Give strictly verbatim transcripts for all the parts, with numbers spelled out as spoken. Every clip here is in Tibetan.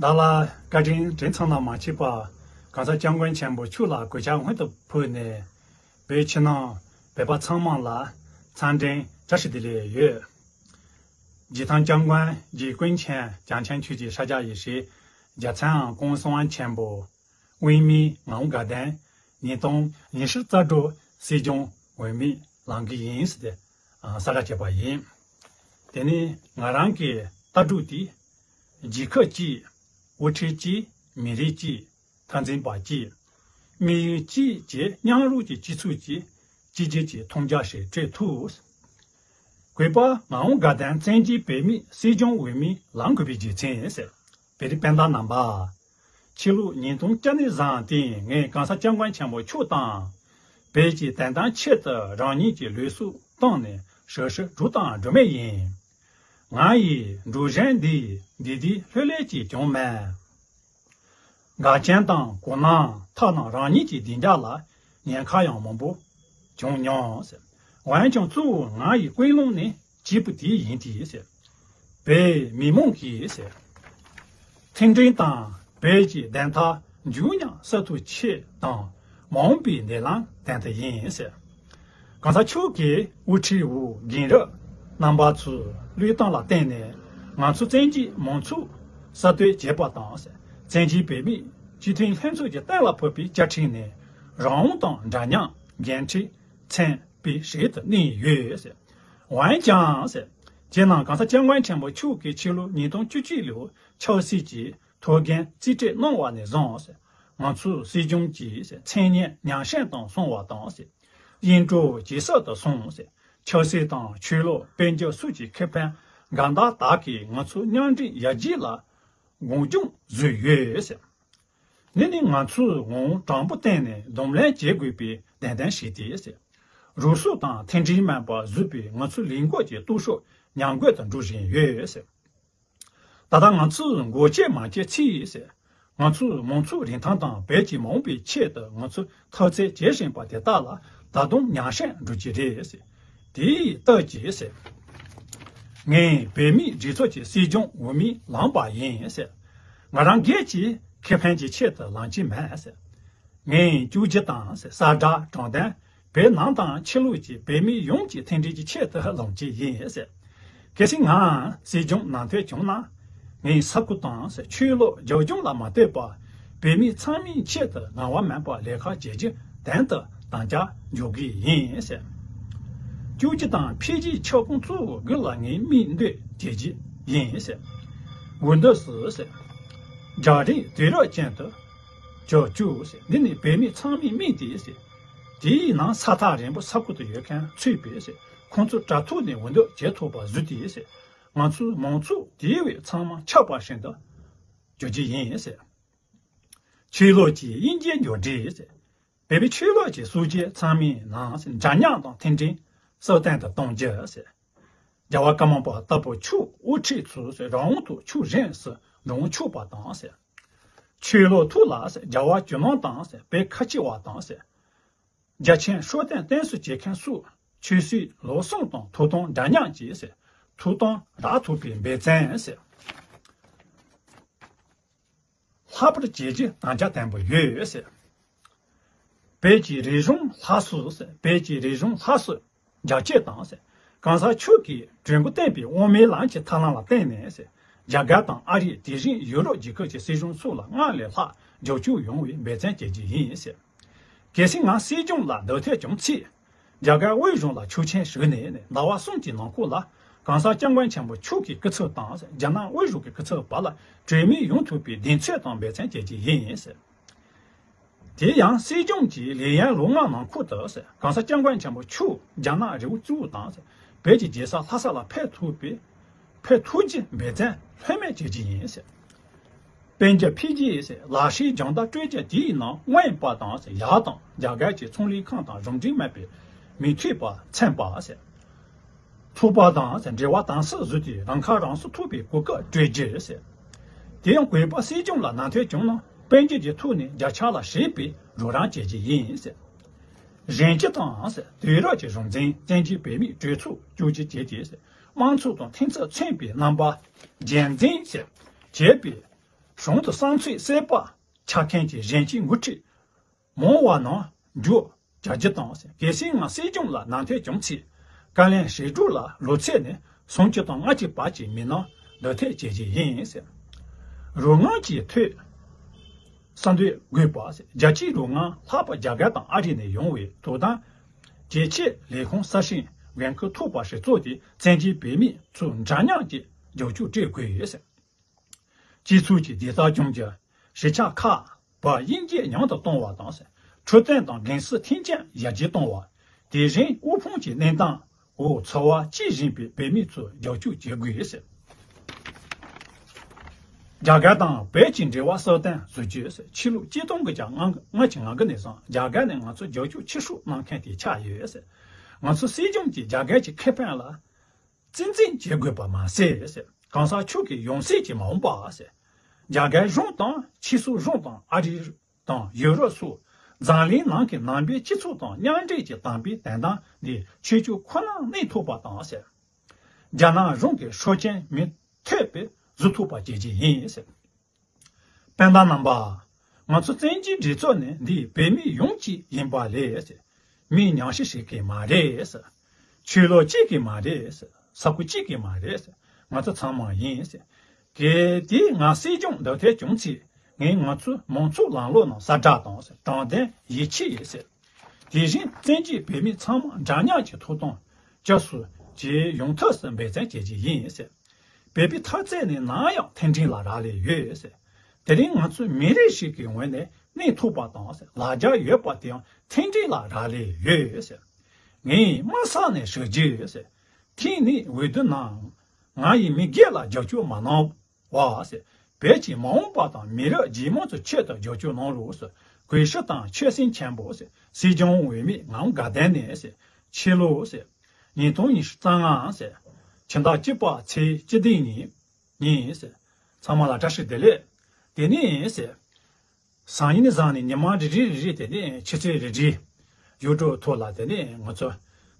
བདག་ལ་བཀའ་དྲིན་དྲན་ཚང་ན་མ་མཆིས་པ། གང་ཟག་སྐྱབས་མགོན་ཆེན་པོ་མཆོག་ལ་གུས་ཕྱག་སྔོན་དུ་ཕུལ་ནས། བོད་ཕྱི་ནང་བོད་པ་ཚང་མ་ལ་འཚམས་འདྲི་བཀྲ་ཤིས་བདེ་ལེགས་ཡོད། རྗེ་ཐང་སྐྱབས་མགོན་རྗེ་ཀུན་མཁྱེན་བྱང་ཆེན་ཆོས་ཀྱི་ཕྱག་རྒྱ་ཡེ་ཤེས་རྒྱལ་མཚན་ཀོང་གསང་བ་ཆེན་པོ། དབུས་མི་ངག་དབང་དགའ་ལྡན་ཉིས་སྟོང་ཉི་ཤུ་རྩ་དྲུག་སྲིད་སྐྱོང་འོས་མི་ལངས་ཀྱི་ཡིན་ཟེར་ཏེ་གསལ་བསྒྲགས་བྱས་པ་ཡིན། དེ་ནི་ང་རང་གི་ལྟ་གྲུབ་དེ། རྒྱལ་ཁབ་གཅིག་དབུ་ཁྲིད་གཅིག་མི་རིགས་གཅིག་འཐབ་འཛིང་པ་གཅིག་དམིགས་ཡུལ་གཅིག་བཅས་མཉམ་རུབ་ཀྱི་སྤྱི་ཚོགས་ཀྱི་གཅིག་གྱུར་གྱི་མཐོང་རྒྱ་ཞིག་སྤྲད་ཐུབ། གུས་པ་ངག་དབང་དགའ་ལྡན་བཙན་བྱོལ་བོད་མིའི་སྲིད་སྐྱོང་འོས་མི་ལངས་དགོས་པའི་རྒྱུ་མཚན་ཟེར། བོད་རིགས་སྤུན་ཟླ་རྣམ་པ། ཕྱི་ལོ་ཉིས་སྟོང་བཅུ་གཉིས་ཙམ་སྟེང་ངས་གང་ཟག་སྐྱབས་མགོན་ཆེན་པོ་མཆོག་དང་། བོད་ཀྱི་བདེན་མཐའི་ཆེད་དུ་རང་ཉིད་ཀྱི་ལུས་སྲོག་བཏང་ནས་ཞབས་ཞུ་གྲུབ་དང་འགྲོ་མུས་ཡིན། ང་ཡི་འགྲོ་གཞོན་འདིས་འདི་འདྲའི་ལྷོད་ལྷོད་ཅིག་བྱུང་མེད། འགལ་རྐྱེན་དང་གོ་ན་ཐ་ན་རང་ཉིད་ཀྱི་བདེ་འཇགས་ལ་ཉེན་ཁ་ཡང་མང་པོ་བྱུང་མྱོང་། འོན་ཀྱང་གཙོ་བོ་ང་ཡི་ཀུན་སློང་ནི་གཅིག་པུ་དེ་ཡིན་ཏེ། བོད་མི་མང་གིས་མཐུན་སྒྲིལ་དང་བོད་ཀྱི་བདེན་མཐའ་མགྱོགས་མྱུར་སྲུང་ཐུབ་ཆེད་དང་། མ་འོངས་པའི་བདེན་ལམ་བསྟན་ཏེ་ཡིན། གང་ཟག་མཆོག་གི་དབུ་ཁྲིད་འོག་རྒན་རབས་རྣམ་པ་ཚོའི་བློས་གཏོང་ལ་བརྟེན་ནས་ང་ཚོ་བཙན་བྱོལ་མང་ཚོགས་གསར་གཏོད་བྱས་པ་དང་། བཙན་བྱོལ་བོད་མིའི་སྤྱི་མཐུན་ལྷན་ཚོགས་ཀྱི་གཏན་ལ་ཕབ་པའི་བཅའ་ཁྲིམས་ནས་རང་དབང་དང་འདྲ་མཉམ་འགན་འཁྲི་ཚན་པའི་ཞིག་ཏུ་གནས་ཡོད། འོན་ཀྱང་། ཁྱེད་རྣམས་གང་ཟག་སྐྱབས་མགོན་ཆེན་པོ་མཆོག་གིས་ཕྱི་ལོ་ཉིས་སྟོང་བཅུ་གཅིག་ལོར་ཆབ་སྲིད་ཀྱི་ཐུགས་འགན་རྩིས་སྤྲོད་གནང་བ་ནས་བཟུང་། ང་ཚོའི་སྲིད་སྐྱོང་གི་མཚན་སྙན་ཉམས་ཞིབ་དང་སོང་བ་དང་། གཡུང་དྲུང་ཇེ་གསར་དུ་སོང་། ཆབ་སྲིད་དང་ཆོས་ལུགས་དཔལ་འབྱོར་སོགས་ཀྱི་ཁེ་ཕན་འགལ་ཟླ་དག་གིས་ང་ཚོའི་མཉམ་འབྲེལ་ཡར་རྒྱས་ལ་གངས་ལྗོངས་བཟོས་ཡོད། འདི་ནི་ང་ཚོས་ངོ་བོ་དྲང་པོ་བསྟན་ནས་གདོང་ལེན་བྱེད་དགོས་པའི་བདེན་དོན་ཞིག་སྟེ། རུལ་སུངས་དང་མཐུན་སྒྲིལ་མེད་པར་བཟོས་པའི་ང་ཚོའི་ལས་འགུལ་གྱི་སྟོབས་ཤུགས་ཉམས་རྒུད་དུ་འགྲོ་བཞིན་ཡོད། ད་ལྟ་ང་ཚོས་འགོག་རྐྱེན་མ་བྱས་ཚེ། ང་ཚོའི་མང་གཙོའི་རིན་ཐང་དང་བོད་ཀྱི་མ་འོངས་པའི་ཆེད་དུ་ང་ཚོས་འཐབ་རྩོད་བྱེད་བཞིན་པ་དེ་དག་ལ་ད་དུང་ཉམས་ཞན་འགྲོ་གི་རེད། དེའི་སྟབས་ཀྱིས། ངས་བོད་མིའི་སྒྲིག་འཛུགས་ཀྱི་སྲིད་སྐྱོང་འོས་མི་ལངས་པ་ཡིན། ང་རང་སྒེར་གྱི་ཁེ་ཕན་གྱི་ཆེད་དུ་ལངས་ཀྱི་མེད། ངས་བཅོས་སྒྱུར་དང་གསར་བསྒྲགས་དྲང་བདེན། བོད་ནང་དང་ཕྱི་ལོགས་ཀྱི་བོད་མི་ཡོངས་ཀྱི་མཐུན་སྒྲིལ་གྱི་ཆེད་དུ་ལངས་ཀྱི་ཡིན། གལ་སྲིད་ང་སྲིད་སྐྱོང་ནང་ཐོན་བྱུང་ན། ངས་ས་ཁུལ་དང་ཆོས་ལུགས་རྒྱབ་ལྗོངས་ལ་མ་ལྟོས་པར་བོད་མི་ཚང་མའི་ཆེད་དུ་རང་དབང་མེད་པར་ལས་ཀ་བྱེད་རྒྱུ་དོན་དུ་དམ་བཅའ་འཇོག་གི་ཡིན། བཅོས་སྒྱུར་དང་འཕེལ་རྒྱས་ཁྱབ་ཁོངས་གཙོ་བོ་དགུ་ལ་ངས་མིག་ལྟོས་བྱེད་ཀྱི་ཡིན། འོས་བསྡུ་སུ། རྒྱང་རིང་དུས་རབས་ཅན་དུ་འགྱུར་བཅུག། འདི་ནི་བོད་མི་ཚང་མའི་དམིགས་ཏེ། དེའི་ནང་ས་ཐག་རིང་པོ་ས་ཁུལ་དུ་ཡོད་མཁན་ཚུད་པས། ཁོང་ཚོ་དྲ་ཐོག་ནས་འོས་བསྡུ་བྱེད་ཐུབ་པ་བཟོས་ཏེ། ང་ཚོའི་མང་ཚོགས་དེ་བས་ཚང་མ་ཆགས་པ་བཞིན་དུ་འགྱུར་གྱི་ཡིན། ཆོས་ལུགས་ཀྱི་དབྱེ་འབྱེད་མྱུར་འགྲིག། བོད་པའི་ཆོས་ལུགས་ཀྱི་སྲོལ་རྒྱུན་ཚང་མའི་ནང་འདྲ་མཉམ་དང་མཐུན་སྒྲིལ་སྲ་བརྟན་དུ་གཏོང་རྒྱུ། རྒྱལ་བ་ཀརྨ་པ་ལྟ་བུ་ཆོས་དབུ་ཁྲིད་ཚོས་རང་དབང་དུ་ཆོས་གཞན་སུ་འགྲོ་འོང་ཆོག་པ་དང་། ཆོས་ལུགས་ཐོག་ལ་རྒྱལ་བ་ཇོ་ནང་དང་བོད་ཁ་ཆེ་བ་དང་། རྒྱལ་ཆེན་བསོད་བསྟན་བསྟེན་གསོལ་བྱེད་མཁན་སོགས་ཆོས་སྲིད་ལུགས་ཟུང་དང་ཐོབ་ཐང་འདྲ་མཉམ་གྱི་ཐོབ་ཐང་རག་ཐུབ་པའི་འབད་བརྩོན་ལྷག་པར་བྱེད་རྒྱུ་དམ་བཅའ་བརྟན་པོ་ཡོད། བོད་ཀྱི་རིག་གཞུང་སླར་གསོ། བོད་ཀྱི་རིག་གཞུང་སླར་གསོ་རྒྱ་སྐྱེད་དང་། གང་ཟག་ཆོས་ཀྱི་གྲོས་འགོ་བསྟན་པའི་དབུ་མའི་ལམ་གྱི་ཐབས་ལམ་ལ་བརྟེན་ནས། རྒྱ་གར་དང་ཨ་རི། དེ་བཞིན་ཡུ་རོབ་རྒྱལ་ཁབ་ཀྱི་སྲིད་གཞུང་སོགས་ལ་སྔར་ལས་ལྷག་རྒྱབ་སྐྱོར་ཡོང་བའི་འབད་བརྩོན་བྱེད་རྒྱུ་ཡིན། གལ་སྲིད་ང་སྲིད་སྐྱོང་ལ་འདེམས་ཐོན་བྱུང་ཚེ། རྒྱ་གར་དབུས་གཞུང་ལ་ཆོག་མཆན་ཞུས་ནས་ཟླ་བ་གསུམ་གྱི་ནང་འཁོད་ལ། གང་ཟག་སྐྱབས་མགོན་ཆེན་པོ་མཆོག་གི་སྐུ་ཚབ་དང་། རྒྱ་ནག་དབུས་གཞུང་གི་སྐུ་ཚབ་བར་ལ་གྲོས་མོལ་ཡོང་ཐུབ་པའི་གདེང་ཚོད་དང་འབད་བརྩོན་བྱེད་རྒྱུ་ཡིན། དེ་ཡང་སྲིད་སྐྱོང་གི་ལས་ཡུན་ལོ་ལྔ་ནང་འཁོད་དུ། གང་ཟག་སྐྱབས་མགོན་ཆེན་པོ་མཆོག་རྒྱ་ནག་རི་བོ་གཙོ་བོ་དང་། བོད་ཀྱི་རྒྱལ་ས་ལྷ་ས་ལ་ཕེབས་ཐུབ་པའི་ཕེབས་ཐུབ་རྒྱུའི་འབད་བརྩོན་ལྷོད་མེད་བྱེད་རྒྱུ་ཡིན། དཔལ་འབྱོར་འཕེལ་རྒྱས། ལག་ཤེས་སྦྱོང་བརྡར་སྤྲོད་རྒྱུ་དེའི་ནང་དབེན་པ་དང་། ཡག་དང་རྒྱ་གར་གྱི་ཚོང་ལས་ཁང་དང་གཞུང་འབྲེལ་མིན་པའི་མི་ཐོན་པ་ཚན་པ། ཚོགས་པ་དང་འབྲེལ་བ་དམ་ཟབ་བཟོས་ཏེ་རང་ཁ་རང་གསོ་ཐུབ་པའི་གོ་སྐབས་སྤྲོད་རྒྱུ། དེ་ཡང་གུས་པ་སྲིད་སྐྱོང་ལ་ནང་ཐོན་བྱུང་ན་དཔལ་འབྱོར་གྱི་ཐོག་ནས་བརྒྱ་ཆ་ལ་བཞི་པའི་རོགས་རམ་བྱེད་རྒྱུ་ཡིན། གཞོན་སྐྱེས་དང་དུས་རབས་ཀྱི་གཞུང་འཛིན། བཙན་བྱོལ་བོད་མིའི་གྲོས་ཚོགས་བཅོས་སྒྱུར་བྱས་ཏེ། དམངས་གཙོ་དང་མཐུན་ཚོགས་མཚོན་པའི་རྣམ་པ་རྒྱུན་འཛིན་བྱས་པའི་ གཞུང་དུ་བསམ་ཚུལ་གསལ་པ་ཆགས་མཁན་གྱི་གཞོན་སྐྱེས་འགོ་ཁྲིད་མང་བ་རྣམས་འཇུག་བྱ་རྒྱུ་དང་། གལ་སྲིད་ང་སྲིད་སྐྱོང་ལ་ནང་འཐེན་བྱུང་ཚེ། བཀའ་བློན་ཞིག་དྲུག་ལ་ལོ་ཚད་ནས་སུམ་ཅུ་དང་ལྔ་བཅུ་བར་གྱི་མི་རྣམས་འདུ་འཐེན་བྱེད་ཀྱི་ཡིན། རོལ་དབྱངས་ཀྱི་ཐོས་བསམ་འདོད་དགོས་པ། རྒྱལ་སྤྱིའི་རོལ་དབྱངས་ལྷག་པར་རྒྱ་གར་དང་ཨ་རི་ནས་ཡོང་བའི་དོ་དམ་ཇེ་ཆེ་ལས་ཁུངས་གསར་ཤིང་འགན་ཁུར་ཐུབ་པ་ཞིག་བཙུགས་ཏེ། བཙན་བྱོལ་བོད་མི་ཚོ་འདྲ་མཉམ་གྱི་རྒྱབ་སྐྱོར་སྤྲད་དགོས། སྤྱི་ཚོགས་ཀྱི་བདེ་རྩ་སྐྱོང་རྒྱུ། གཞིས་ཆགས་ཁག་བར་དབྱེ་འབྱེད་ཉུང་དུ་གཏོང་བ་དང་། འཕྲོད་བསྟེན་དང་རྒན་གསོའི་མཐུན་རྐྱེན་ཡར་རྒྱས་གཏོང་བ། དེ་བཞིན་དབུལ་ཕོངས་ཀྱི་གནས་སྟངས་འོག་འཚོ་བ་སྐྱེལ་བཞིན་པའི་བོད་མི་ཚོར་རྒྱབ་སྐྱོར་བྱེད་དགོས། རྒྱ་གར་དང་བོད་ཀྱི་འབྲེལ་བ་སྲ་བརྟན་བཟོ་རྒྱུ། ཕྱི་ལོ་ཆིག་སྟོང་དགུ་བརྒྱ་ལྔ་བཅུ་ང་དགུ་ནས་བཟུང་རྒྱ་གར་ནས་ང་ཚོར་རྒྱབ་སྐྱོར་ཆེ་ཤོས་གནང་མཁན་དེ་ཆགས་ཡོད། ང་ཚོ་སྲིད་གཞུང་གིས་རྒྱ་གར་གྱི་ཁེ་ཕན་ལ་བཙན་འཛུལ་བྱེད་དགོས་པ་མ་ཟད། གང་ཟག་ཁྱོད་ཀྱི་ཡང་སྲིད་ཀྱི་མ་འོངས་པ། རྒྱ་གར་གཞུང་དང་ཕྱི་སོ་གཞུང་དང་ཨ་རི་དང་ཡུ་རོབ་སོགས་འཛམ་གླིང་ནང་གི་ནང་པའི་སྤྱི་ཚོགས་དང་མཉམ་འབྲེལ་གྱིས་དམ་པའི་དོན་དམ་ལས་ཆོས་ཕྱོགས་ཁོ་ན་གནས་ཐུབ་པ་དང་། རྒྱ་ནག་གཞུང་གི་ཤུགས་རྐྱེན་མི་ཐེབས་པའི་བཟོ་ཐུབ་པ་བྱེད་ཀྱི་ཡིན། སྤུན་ཟླ་རྣམ་པ། ང་ཚོ་བཙན་བྱོལ་སྒྲིག་འཛུགས་ནི་འདི་བོད་མི་ཡོངས་ཀྱི་ཡིན་པ་ལས། མི་ཉུང་ཤས་ཤིག་གི་མ་རེད། ཆོས་ལུགས་གཅིག་གི་མ་རེད། ས་ཁུལ་གཅིག་གི་མ་རེད། ང་ཚོ་ཚང་མ་ཡིན། གལ་ཏེ་ང་སྲིད་སྐྱོང་འདེམས་ཐོན་བྱུང་ཚེ། ངས་ང་ཚོའི་མང་གཙོའི་ལམ་ལུགས་ནང་ཟབ་དྲག་དང་དྲང་བདེན་ཡིད་ཆེས་ཡོད། དེ་བཞིན་བཙན་བྱོལ་བོད་མི་ཚང་མ་འདྲ་མཉམ་གྱི་ཐོབ་ཐང་སྐྱབས་སུ་མཆི་ཡོང་ཐབས་སུ་འབད་བརྩོན་བྱེད་ཀྱི་ཡིན། བོད་པའི་འཐབ་རྩོད་ནི་ནམ་ཡང་མཐུན་སྒྲིལ་ལ་རག་ལས་ཡོད། དེ་རིང་ང་ཚོ་མི་རིགས་ཤིག་གི་ངོས་ནས་གནས་ཐུབ་པ་དང་ལ་རྒྱ་ཡོད་པ་དེ་ཡང་མཐུན་སྒྲིལ་ལ་རག་ལས་ཡོད། ངས་དམའ་ས་ནས་ཞུ་རྒྱུ་ཡོད། ཐེངས་འདིའི་འོས་བསྡུ་ནང་ང་ཡིས་མི་སྒེར་ལ་རྒྱབ་སྐྱོར་མ་གནང་བ། བོད་ཀྱི་མ་འོངས་པ་དང་མི་རབས་རྗེས་མ་ཚོའི་ཆེད་དུ་རྒྱབ་སྐྱོར་གནང་རོགས། གུས་ཞབས་དང་ཆོད་སེམས་ཆེན་པོ། སྲིད་སྐྱོང་འོས་མི་ངག་དབང་དགའ་ལྡན་ནས། ཕྱི་ལོ། ཉིས་སྟོང་ཉི་ཤུ་རྩ་ལྔ། ཕྱི་ཟླ་བཅུ་པ་ཚེས་བཅུ་བདུན་ཉིན། ཉིན། ཚང་མ་ལ་བཀྲ་ཤིས་བདེ་ལེགས། དེ་ནས། སང་ཉིན་བཟང་ནས་ཉི་མ་རེ་རེ་རེ་རེ། དེ་ནས་ཆུ་ཚོད་རེ་རེ། ཡུ་ཊུབ་ཐོག་ལ་དེ་ནས་ང་ཚོ་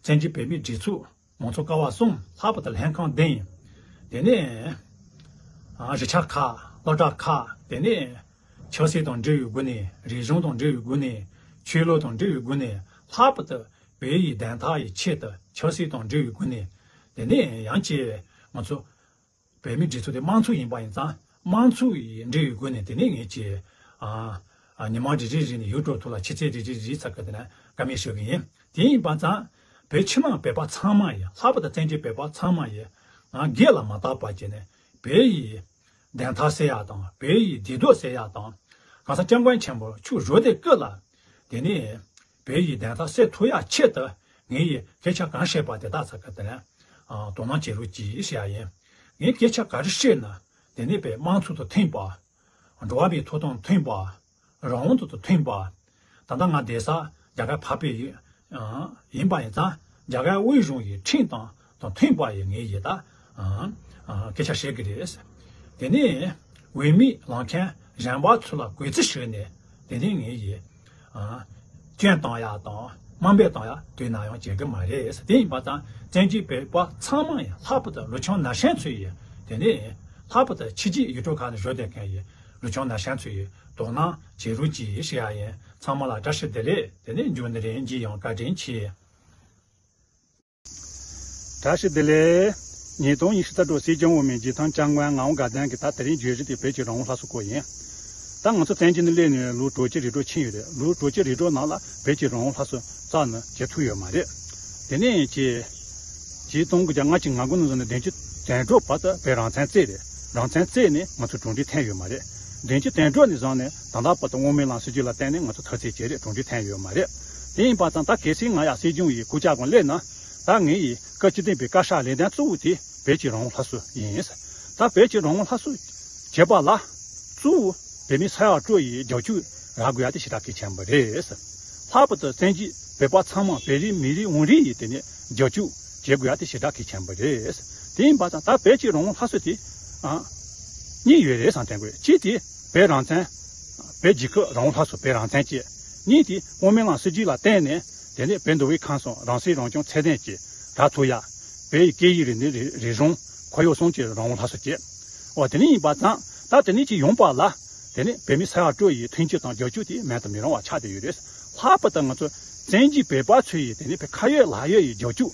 བཙན་བྱོལ་བོད་མིའི་སྒྲིག་འཛུགས་མང་གཙོ་ཀ་བ་གསུམ། ལྷག་པར་དུ་ལྷན་ཁང་བདུན། དེ་ནས་ཨ་གཞིས་ཆགས་ཁག་སློབ་གྲྭ་ཁག་དེ་ནས་ཆབ་སྲིད་དང་འབྲེལ་བའི་སྒོ་ནས། རིག་གཞུང་དང་འབྲེལ་བའི་སྒོ་ནས། ཆོས་ལུགས་དང་འབྲེལ་བའི་སྒོ་ནས། ལྷག་པར་དུ་བོད་ཡིག་བདེན་མཐའ་ཡི་ཆེད་དུ་ཆབ་སྲིད་དང་འབྲེལ་བའི་སྒོ་ནས། དེ་ནས་ཡང་ཅིག་ང་ཚོ་བོད་མིའི་སྒྲིག་འཛུགས་དེ་དམངས་གཙོ་ཡིན་པ་ཡིན་ཙང་། དམངས་གཙོ་ཡི་འབྲེལ་བའི་སྒོ་ནས། དེ་ནས་ངས་ཀྱིས་ཨ་ཨ་ཉི་མ་རེ་རེ་རེ་ནས་ཡུ་ཊུབ་ཐོག་ལ་ཆུ་ཚོད་རེ་རེ་རེ་ཙམ་གི་དེ་ནས་བཀའ་མོལ་ཞུ་གི་ཡིན། དེ་ཡིན་པ་ཙང་བོད་ཕྱི་ནང་བོད་པ་ཚང་མ་ཡིས། ལྷག་པར་དུ་བཙན་བྱོལ་བོད་པ་ཚང་མ་ཡིས་ང་སྒེར་ལ་མ་བལྟས་པ་བྱས་ནས་བོད་ཡི་བདེན་མཐའ་གསལ་ཡག་དང་། བོད་ཡི་བདེ་སྡུག་གསལ་ཡག་དང་། གང་ཟག་སྐྱབས་མགོན་ཆེན་པོ་མཆོག་བཞུགས་དུས་སྐབས་ལ། དེ་ནས་བོད་ཡི་བདེན་མཐའ་གསལ་ཐུབ་ཡག་ཆེད་དུ་ངས་ཡི་སྐད་ཆ་གང་བཤད་པ་དེ་དག་ཚང་ཀ་དེ་ནས་ཨ་དོ་སྣང་བྱེད་རོགས་གྱིས་ཞུ་ཡག་ཡིན། ངས་སྐད་ཆ་ག་རེ་བཤད་ན་དེ་ནས་བོད་དམངས་གཙོ་དང་མཐུན་པ། འགྲོ་བ་མིའི་ཐོབ་ཐང་མཐུན་པ། རང་དབང་དང་མཐུན་པ། ད་ལྟ་ང་བསྡད་ས་རྒྱ་གར་འཕགས་པའི་ཡུལ་ཡིན་པ་ཡིན་ཙང་། རྒྱ་གར་དབུས་གཞུང་གི་ཁྲིམས་དང་དང་མཐུན་པ་ཡི་ངས་ཡི་ད་སྐད་ཆ་བཤད་གི་རེད། དེ་ནས་འོས་མི་ལངས་མཁན་གཞན་པ་ཚོ་ལ་གུས་བརྩི་ཞུས་ནས། དེ་ནས་ངས་ཡི་སྐྱོན་གཏོང་ཡག་དང་དམའ་འབེབས་གཏོང་ཡག་དུས་ནམ་ཡང་བྱེད་གི་མ་རེད། དེ་ཡིན་པ་ཙང་བཙན་བྱོལ་བོད་པ་ཚང་མ་ཡི། ལྷག་པར་དུ་ལུ་ཆུང་ན་གཞོན་ཚོ་ཡི། དེ་ནས་ལྷག་པར་དུ་ཕྱི་རྒྱལ་ཡུལ་གྲུ་ཁག་ནས་བཞུགས་བསྡད་མཁན་ཡི་ལུ་ཆུང་ན་གཞོན་ཚོ་ཡི་དོ་སྣང་བྱེད་རོགས་གྱིས་ཞུ་ཡག་ཡིན། ཚང་མ་ལ་བཀྲ་ཤིས་བདེ་ལེགས། དེ་ནས་མཇུག་འདི་རིང་གྱི་ཡང་བཀའ་དྲིན་ཆེ། བཀྲ་ཤིས་བདེ་ལེགས། ཉིས་སྟོང་ཉི་ཤུ་རྩ་དྲུག་སྲིད་སྐྱོང་འོས་མི་རྗེས་ཐང་ལྕམ་མགོན་ངག་དབང་དགའ་ལྡན་གྱི་ད་དེ་རིང་བརྗོད་གཞི་དེ་བོད་ཀྱི་རང་དབང་སླར་གསོ་སྐོར་ཡིན། ད་ང་ཚོ་བཙན་བྱོལ་ནས་སླེབས་ནས་ལོ་དྲུག་ཅུ་རེ་དྲུག་ཕྱིན་ཡོད་རེད། ལོ་དྲུག་ཅུ་རེ་དྲུག་ནང་ལ་བོད་ཀྱི་རང་དབང་སླར་གསོ་རྩ་ནས་བྱེད་ཐུབ་ཡོད་མ་རེད། དེ་ནས་ཀྱི་ཆིག་སྟོང་དགུ་བརྒྱ་ལྔ་བཅུ་ང་དགུ་ནས་བཟུང་ནས་བདུན་ཅུ་དོན་དྲུག་བར་དུ་བོད་རང་བཙན་རྩོད་རེད། རང་བཙན་རྩོད་ནས་ང་ཚོ་གྲུབ་འབྲས་ཐོན་ཡོད་མ་རེད། བདུན་ཅུ་དོན་དྲུག་ནས་བཟུང་ནས་ད་ལྟ་བར་དུ་དབང་མེད་ལམ་སྲིད་བྱུས་ལ་བརྟེན་ནས་ང་ཚོ་འཐབ་རྩོད་བྱས་རེད། གྲུབ་འབྲས་ཐོན་ཡོད་མ་རེད། དེ་ཡིན་པ་དང་ད་གལ་སྲིད་ང་ཡང་སྲིད་སྐྱོང་ཡི་སྐུ་ཕྱྭ་གང་སླེབས་ན། ད་ངས་ཡི་སྐབས་བཅུ་བདུན་པའི་བཀའ་ཤག་ལས་དོན་གཙོ་བོ་དེ་བོད་ཀྱི་རང་དབང་སླར་གསོ་ཡིན། ད་བོད་ཀྱི་རང་དབང་སླར་གསོ་བྱེད་པ་ལ་གཙོ་བོ་བོད་མི་ས་ཡ་དྲུག་ཡི་རྒྱབ་སྐྱོར་རག་དགོས་ཡ་དེ་ཞེ་དྲག་གལ་ཆེན་པོ་རེད། ལྷག་པར་དུ་བཙན་བྱོལ་བོད་པ་ཚང་མ་བོད་རིགས་མི་རིགས་དབང་རིགས་ཡིན། དེ་ནས་རྒྱབ་སྐྱོར་བྱེད་དགོས་ཡ་དེ་ཞེ་དྲག་གལ་ཆེན་པོ་རེད། དེ་ཡིན་པ་དང་ད་བོད་ཀྱི་རང་དབང་སླར་གསོ་དེ་ཨ་གཉིས་ཡོད་རེད་བསམ་དྲན་དགོས། གཅིག་དེ་བོད་རང་བཙན། བོད་རྒྱལ་ཁབ་རང་དབང་སླར་གསོ་བོད་རང་བཙན་བཅས། གཉིས་དེ་དབང་མེད་ལམ་སྲིད་བྱུས་ལ་བརྟེན་ནས་དེ་ནས་བོད་མདོ་དབུས་ཁམས་གསུམ་རང་སྲིད་རང་སྐྱོང་ཚད་ལྡན་གྱི་རག་ཐུབ་ཡ། བོད་ཡི་སྐད་ཡིག་རིག་གནས་རིག་རིག་གཞུང་ཁོར་ཡུག་གསུམ་གྱི་རང་དབང་སླར་གསོ་བཅས། འོ་དེ་ནས་ཡིན་པ་ཙང་ད་ ད་དེ་ནས་ཅིག་ཡོང་པ་ལ། དེ་ནས་བོད་མི་ས་ཡ་དྲུག་ཡི་མཐུན་འགྱུར་དང་རྒྱབ་སྐྱོར་དེ་མེད་དུ་མི་རུང་བ་ཆགས་བསྡད་ཡོད་རེད། ལྷག་པར་དུ་ང་ཚོ་བཙན་གྱིས་བོད་པ་ཚོ་ཡི་དེ་ནས་བོད་ཁ་ཡོད་ལག་ཡོད་ཡི་རྒྱབ་སྐྱོར་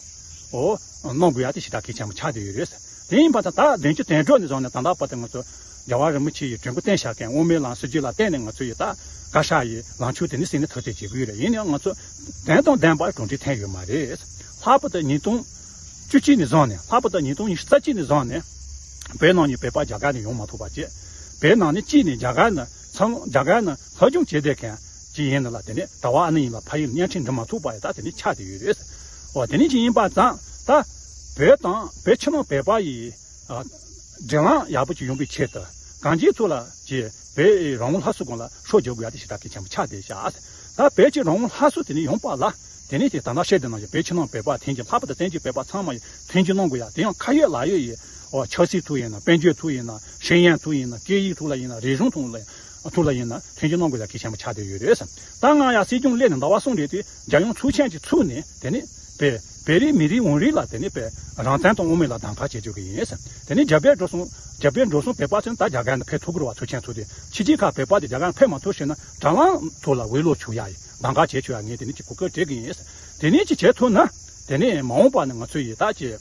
འོ་གནང་དགོས་ཡ་དེ་ཞེ་དྲག་གལ་ཆེན་པོ་ཆགས་བསྡད་ཡོད་རེད། དེ་ཡིན་པ་དང་ད་བདུན་ཅུ་དོན་དྲུག་ནས་བཟུང་ནས་ད་ལྟ་བར་དུ་ང་ཚོ་རྒྱལ་བ་རིན་པོ་ཆེ་ཡི་དྲུང་འཁོར་བསྟེན་བཞག་མཁན་དབུ་མའི་ལམ་སྲིད་བྱུས་ལ་བརྟེན་ནས་ང་ཚོ་ཡི་ད་བཀའ་ཤག་ཡི་ལངས་ཕྱོགས་དེ་ནི་སྲིད་ནས་ཐག་གཅོད་བྱེད་དགོས་རེད། ཡིན་ནའང་ང་ཚོ་དོན་དང་ལྡན་པ་གྲུབ་འབྲས་ཐོན་ཡོད་མ་རེད། ལྷག་པར་དུ་ཉིས་སྟོང་བཅུ་གཅིག་ནས་བཟུང་ནས་ལྷག་པར་དུ་ཉིས་སྟོང་ཉི་ཤུ་རྩ་གཅིག་ནས་བཟུང་ནས་བོད་ནང་ནས་བོད་པ་རྒྱ་གར་ནས་ཡོང་མ་ཐུབ་པ་བྱས། བོད་ནང་ནས་སྐྱིད་ནས་རྒྱ་གར་ནས་ཚང་རྒྱ་གར་ནས་སློབ་སྦྱོང་བྱས་བསྡད་མཁན་ཅིག་ཡིན་ན་ལ་དེ་ནས་ད་བར་ཨ་ནི་ཡིན་ལ་ཕ་ཡུལ་བརྙན་འཕྲིན་འབྲི་མ་ཐུབ་པ་ཡི་ད་དེ་ནས་ཆགས་བསྡད་ཡོད་རེད། འོ་དེ་ནས་ཅིག་ཡིན་པ་ཙང་ད་བོད་དང་བོད་ཕྱི་ནང་བོད་པ་ཡི་ཨ་འབྲེལ་ལམ་ཡག་པོ་ཅིག་ཡོང་བའི་ཆེད་དུ་གང་ཅིའི་ཐོག་ལ་ཅིག་བོད་ཡི་རང་དབང་སླར་གསོ་སྒང་ལ་སྲོག་རྒྱག་དགོས་ཡ་དེ་ཞེ་དྲག་གལ་ཆེན་པོ་ཆགས་བསྡད་ཤག་ད་བོད་ཀྱི་རང་དབང་སླར་གསོ་དེ་ནས་ཡོང་པ་ལ་དེ་ནས་དེ་ད་ལྟ་བཤད་དེ་ནང་བཞིན་བོད་ཕྱི་ནང་བོད་པ་ཐེངས་ཀྱི་ལྷག་པར་དུ་བཙན་བྱོལ་བོད་པ་ཚང་མ་ཡི་མཐུན་འགྱུར་གནང་དགོས་ཡ་དེ་ཡང་ཁ་ཡོད་ལག་ཡོད་ཡི་འོ་ཆབ་སྲིད་ཐོག་ཡིན་ན་དཔལ་འབྱོར་ཐོག་ཡིན་ན་ཤེས་ཡོན་ཐོག་ཡིན་ན་སྐད་ཡིག་ཐོག་ལ་ཡིན་ན་རིག་གཞུང་ཐོག་ལ་ཐུགས་ལ་ཡིན་ན་མཐུན་འགྱུར་གནང་དགོས་ཡ་གལ་ཆེན་པོ་ཆགས་བསྡད་ཡོད་རེད། ད་ང་ཡང་སྲིད་སྐྱོང་སླེབས་ནས་ཟླ་བ་གསུམ་རེད་དུས་རྒྱལ་ཡོངས་ཚོགས་ཆེན་གྱི་ཚུགས་ནས་དེ་ནས་བོད་བོད་རིགས་མི་རིགས་འོས་རིགས་ལ་དེ་ནས་བོད་རང་བཙན་དང་དབུ་མའི་ལ་གདམ་ཁ་བྱེད་རྒྱུ་གི་ཡིན། དེ་ནས་རྒྱ་བལ་འགྲོ་སོང་རྒྱ་བལ་འགྲོ་སོང་བོད་པ་ཚོས་ད་རྒྱ་གར་ནས་ཕེབས་ཐུབ་ཀྱི་རེད་བ། ཚོགས་ཆེན་ཚུགས་དུས་ཕྱི་རྒྱལ་ཁག་བོད་པ་དེ་རྒྱ་གར་ཕེབས་མ་ཐུབ་ཟེར་ན་དྲ་ལམ་ཐོག་ལ་འོས་བླུག་བྱུག་ཡ་ཡིན། གདམ་ཁ་བྱེད་ཆོག་ཡ་ངས་དེ་ནས་ཅིག་གོ་སྐབས་སྤྲད་གི་ཡིན། དེ་ནས་ཅིག་བྱེད་ཐུབ་ན་དེ་ནས་མ་འོངས་པ་ནས་ང་ཚོ་ཡིས་ད་ཅིག་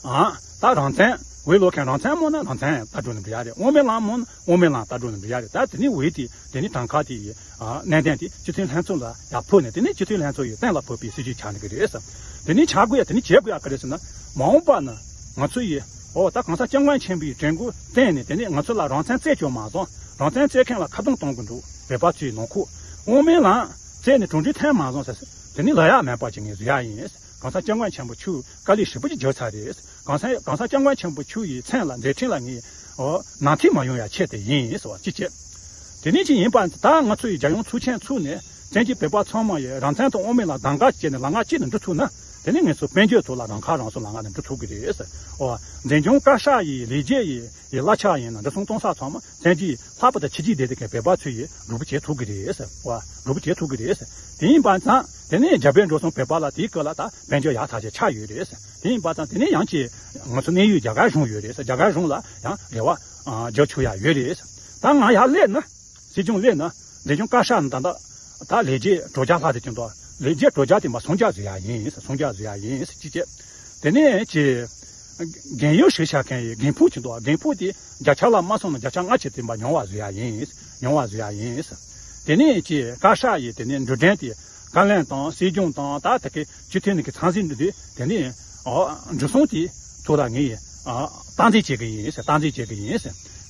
ཨ། ད་རང་བཙན་འོས་བླུག་མཁན་རང་བཙན་སྨོན་ན་རང་བཙན་ལྟ་གྲུབ་ནས་འགྲོ་ཡ་རེད། དབུ་མའི་ལམ་སྨོན་ན་དབུ་མའི་ལམ་ལྟ་གྲུབ་ནས་འགྲོ་ཡ་རེད། ད་དེ་ནས་འོས་དེ་དེ་ནས་གདམ་ཁ་དེ་ཡི་ཨ་གནད་དོན་དེ་སྤྱི་འཐུས་ལྷན་ཚོགས་ལ་ཡར་ཕུལ་ནས་དེ་ནས་སྤྱི་འཐུས་ལྷན་ཚོགས་ཡིས་གཏན་ལ་ཕབ་པའི་སྲིད་བྱུས་ཆགས་ནས་ཀྱི་རེད་ཟེར། དེ་ནས་ཆགས་དགོས་ཡ་དེ་ནས་བྱེད་དགོས་ཡ་ག་རེ་ཟེར་ན་མ་འོངས་པ་ན་ང་ཚོ་ཡིས་འོ་ད་གོང་ས་སྐྱབས་མགོན་ཆེན་པོའི་དྲན་སྐུལ་བསྟན་ནས་དེ་ནས་ང་ཚོ་ལ་རང་བཙན་རྩོད་རྒྱུ་མ་བཟུང་རང་བཙན་རྩོད་མཁན་ལ་ཁ་རྡུང་གཏོང་གི་འདུག་བོད་པ་ཚོའི་ནང་ཁུལ་དབུ་མའི་ལམ་རྩོད་ནས་གྲུབ་འབྲས་ཐོན་མ་བཟུང་ཟེར། དེ་ནི་ལབ་ཡག་མེད་པ་ཅིག་ངས་བཟོ་ཡག་ཡིན། གོང་ས་སྐྱབས་མགོན་ཆེན་པོ་མཆོག་དཀའ་ལས་ཞེ་པོ་ཅིག་བརྒྱབ་ཚར་རེད། གོང་ས་གོང་ས་སྐྱབས་མགོན་ཆེན་པོ་མཆོག་ཡི་མཚན་ལ་མཛད་འཕྲིན་ལ་ངས་འོ་ནང་འཐིག་མ་ཡོང་ཡ་ཆེད་དུ་ཡིན་ཟེར་བ་ཅི་བྱེད། དེ་ནས་ཅིག་ཡིན་པ་ད་ང་ཚོ་ཡི་རྒྱལ་ཡོངས་ཚོགས་ཆེན་ཚུགས་ནས་བཙན་བྱོལ་བོད་པ་ཚང་མ་ཡི་རང་བཙན་དང་དབུ་མའི་ལ་གདམ་ག་བྱས་ནས་ལམ་ཁ་གཅིག་ཏུ་འགྲོ་ཐུབ་ན་དེ་ནས་ང་ཚོ་དཔལ་འབྱོར་ཐོག་ལ་རང་ཁ་རང་གསོ་ལམ་ཁ་ནས་འགྲོ་ཐུབ་ཀྱི་རེད་ཟེར། འོ་འཛིན་སྐྱོང་བཀའ་ཤག་ཡི་ལས་བྱེད་ཡི་ཡི་གླ་ཆ་ཡིན་ན་འགྲོ་སོང་གཏོང་ས་ཚང་མ་བཙན་གྱིས་ལྷག་པར་དུ་ཕྱི་རྒྱལ་བསྡད་དེ་གའི་བོད་པ་ཚོས་ཡི་སྒྲུབ་བྱེད་ཐུབ་ཀྱི་རེད་ཟེར། བ་སྒྲུབ་བྱེད་ཐུབ་ཀྱི་རེད་ཟེར། དེ་ཡིན་པ་ཙང་དེ་ནས་རྒྱ་བལ་འགྲོ་སོང་བོད་པ་ལ་དེའི་སྐབས་ལ་ད་དཔལ་འབྱོར་ཡག་ཐག་ཆོད་ཆགས་ཡོད་རེད་ཟེར། དེ་ཡིན་པ་ཙང་དེ་ནས་ཡང་ཅིག་ང་ཚོ་གནས་ཡུལ་རྒྱ་གར་གཞུང་ཡོད་རེད་ཟེར། རྒྱ་གར་གཞུང་ལ་ཡང་རེ་བ་རྒྱག་ཆོག་ཡ་ཡོད་རེད་ཟེར། ད་ང་ཡར་སླེབས་ན་སྲིད་སྐྱོང་སླེབས་ན་འཛིན་སྐྱོང་བཀའ་ཤག་ནས་ད་ལྟ་ད་ལས་བྱེད་དྲུག་བརྒྱ་ལྷག་དེ་ཀྱང་ད་ལས་བྱེད་དྲུག་བརྒྱ་དེ་མ་སུམ་བརྒྱ་བཟོ་ཡ་ཡིན་ཟེར། སུམ་བརྒྱ་བཟོ་ཡ་ཡིན་ཟེར་ཅི་བྱེད། དེ་ནས་ཀྱི་རྒན་ཡོལ་ཞིག་བྱ་མཁན་ཡི་རྒན་ཕུག་ཅིག་འདུག་རྒན་ཕུག་དེ་བརྒྱ་ཆ་ལ་མ་སོང་ན་བརྒྱ་ཆ་ལྔ་བཅུ་དེ་འབའ་ཉུང་བ་བཟོ་ཡ་ཡིན། ཉུང་བ་བཟོ་ཡ་ཡིན། དེ་ནས་ཀྱི་བཀའ་ཤག་ཡི་དེ་ནས་འབྲུ་འགྲེམས་དེ་བཀའ་བློན་དང་སྲིད་སྐྱོང་དང་ད་དེ་གའི་སྤྱི་འཐུས་ནས་ཀྱི་ཚང་ཟིན་འདུག་དེ་ནས་འགྲོ་སོང་དེ་ཐོག་ལ་ངས་སྟངས་འཛིན་བྱེད་ཀྱི་ཡིན། སྟངས་འཛིན་བྱེད་ཀྱི་ཡིན།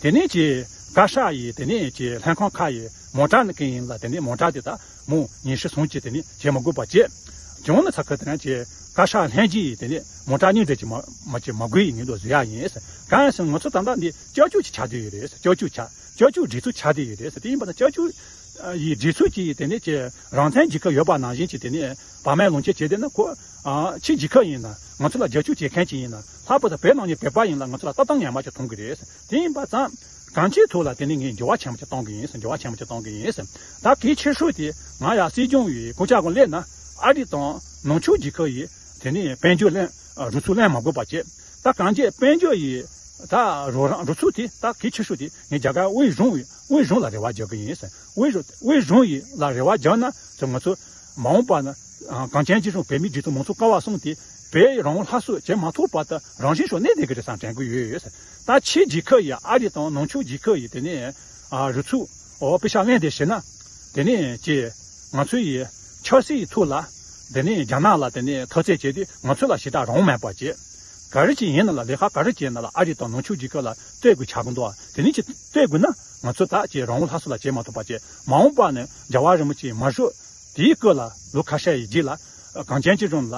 དེ་ནས་ཀྱི་བཀའ་ཤག་ཡི་དེ་ནས་ཀྱི་ལྷན་ཁང་ཁག་ཡི་མོ་ཊ་ནས་ཀྱི་ཡིན་ལ་དེ་ནས་མོ་ཊ་དེ་ད་མོ་ཉི་ཤུ་སོང་ཅི་དེ་ནི་བྱེད་མ་དགོས་པ་བྱེད། གྱོང་ནི་ཚ་ཁ་དེ་རང་བྱེད། བཀའ་ཤག་ལྷན་རྒྱས་ཡིས་དེ་ནི་མོ་ཊ་གཉིས་འདྲ་ཅིག་མ་མ་བྱེད་མ་དགོས་ཡིན་ཉིན་དུ་བཟོ་ཡ་ཡིན། གང་ཡིན་ཟེར་ན་ང་ཚོ་ད་ལྟ་འདི་སྐྱབས་བཅོལ་གྱི་ཆ་དེ་ཡོད་རེད། སྐྱབས་བཅོལ་ཆ་སྐྱབས་བཅོལ་སྒྲིག་འཛུགས་ཆ་དེ་ཡོད་རེད། དེ་ཡིན་པ་ན་སྐྱབས་བཅོལ་ཡི་སྒྲིག་འཛུགས་ཀྱིས་དེ་ནི་ཅེ་རང་བཙན་རྒྱལ་ཁབ་ཡོད་པ་ནང་བཞིན་གྱི་དེ་ནི་བག་མེད་ལོངས་སྤྱོད་བྱས་དེ་ན་ཁོ་ཕྱི་རྒྱལ་ཁབ་ཡིན་ན་ང་ཚོ་ལ་རྒྱབ་སྐྱོར་བྱེད་མཁན་ཅིག་ཡིན་ན་ལྷག་པར་དུ་བོད་ནང་ནས་བོད་པ་ཡིན་ལ་ང་ཚོ་ལ་ལྟ་སྟངས་ངན་པ་ཅིག་མཐོང་གི་རེད། དེ་ཡིན་པ་ཙང་། གང་ཅིའི་ཐོག་ལ་དེ་ནི་ངས་འགྱུར་བ་ཆེན་པོ་ཅིག་གཏོང་གི་ཡིན་ཟེར། འགྱུར་བ་ཆེན་པོ་ཅིག་གཏོང་གི་ཡིན་ཟེར། ད་གལ་ཆེ་ཤོས་དེ་ང་ཡང་སྲིད་སྐྱོང་ཡི་གོ་ཆ་གོ་སླེབས་ན་ཨ་རི་དང་ནུབ་ཕྱོགས་རྒྱལ་ཁབ་ཡི་དེ་ནི་དཔལ་འབྱོར་ལེན་རུ་ཚུགས་ལེན་མ་དགོས་པ་བྱེད། ད་གང་ཅི་དཔལ་འབྱོར་ཡི་ད་རོགས་རམ་རུ་ཚུགས་དེ་ད་གལ་ཆེ་ཤོས་དེ་ངས་རྒྱ་གར་དབུས་གཞུང་དབུས་གཞུང་ལ་རེ་བ་རྒྱག་གི་ཡིན་ཟེར། དབུས་གཞུང་དབུས་གཞུང་ཡི་ལ་རེ་བ་རྒྱག་ན་ཚོ་ང་ཚོ་མ་འོངས་པ་ན་གངས་ཅན་སྐྱིད་གྲོང་བོད་མིའི་སྒྲིག་འཛུགས་མང་གཙོ་ཀ་བ་གསུམ་དེ་བོད་རང་དབང་སླར་གསོ་བྱེད་མ་ཐུབ་བར་དུ་རང་བཞིན་ཤོག་གནས་བསྡད་ཀྱི་རེད་བསམ་དྲན་གྱི་ཡོད། ད་ཕྱིའི་རྒྱལ་ཁབ་ཡི་ཨ་རི་དང་ནུབ་ཕྱོགས་རྒྱལ་ཁབ་ཡི་དེ་ནས་རུ་ཚུགས་འོ་པེ་ཤ་ལེན་དེ་བྱེད་ན་དེ་ནས་ཀྱི་ང་ཚོ་ཡི་ཆབ་སྲིད་ཐོག་ལ་དེ་ནས་རྒྱ་ནག་ལ་དེ་ནས་ཐོ་ཚད་བྱས་ཏེ་ང་ཚོ་ལ་ཞེ་དྲག་རང་མེད་པ་བྱེད། ག་རེ་ཅིག་ཡིན་ན་ལ་ལས་ཀ་ག་རེ་བྱས་ན་ལ་ཨ་རི་དང་ནུབ་ཕྱོགས་རྒྱལ་ཁབ་ལ་སྟོད་དགོས་ཆགས་ཀྱི་འདུག་དེ་ནས་ཀྱི་སྟོད་དགོས་ན་ང་ཚོ་ད་ཀྱི་རང་དབང་སླར་གསོ་ལ་བྱེད་མ་ཐུབ་པ་བྱེད། མ་འོངས་པ་ནས་རྒྱལ་བ་རིན་པོ་ཆེ་མ་བཞུགས་དེའི་སྐབས་ལ་ལོ་ཁ་ཤས་ཡི་རྗེས་ལ་གངས་ཅན་སྐྱིད་གྲོང་ལ་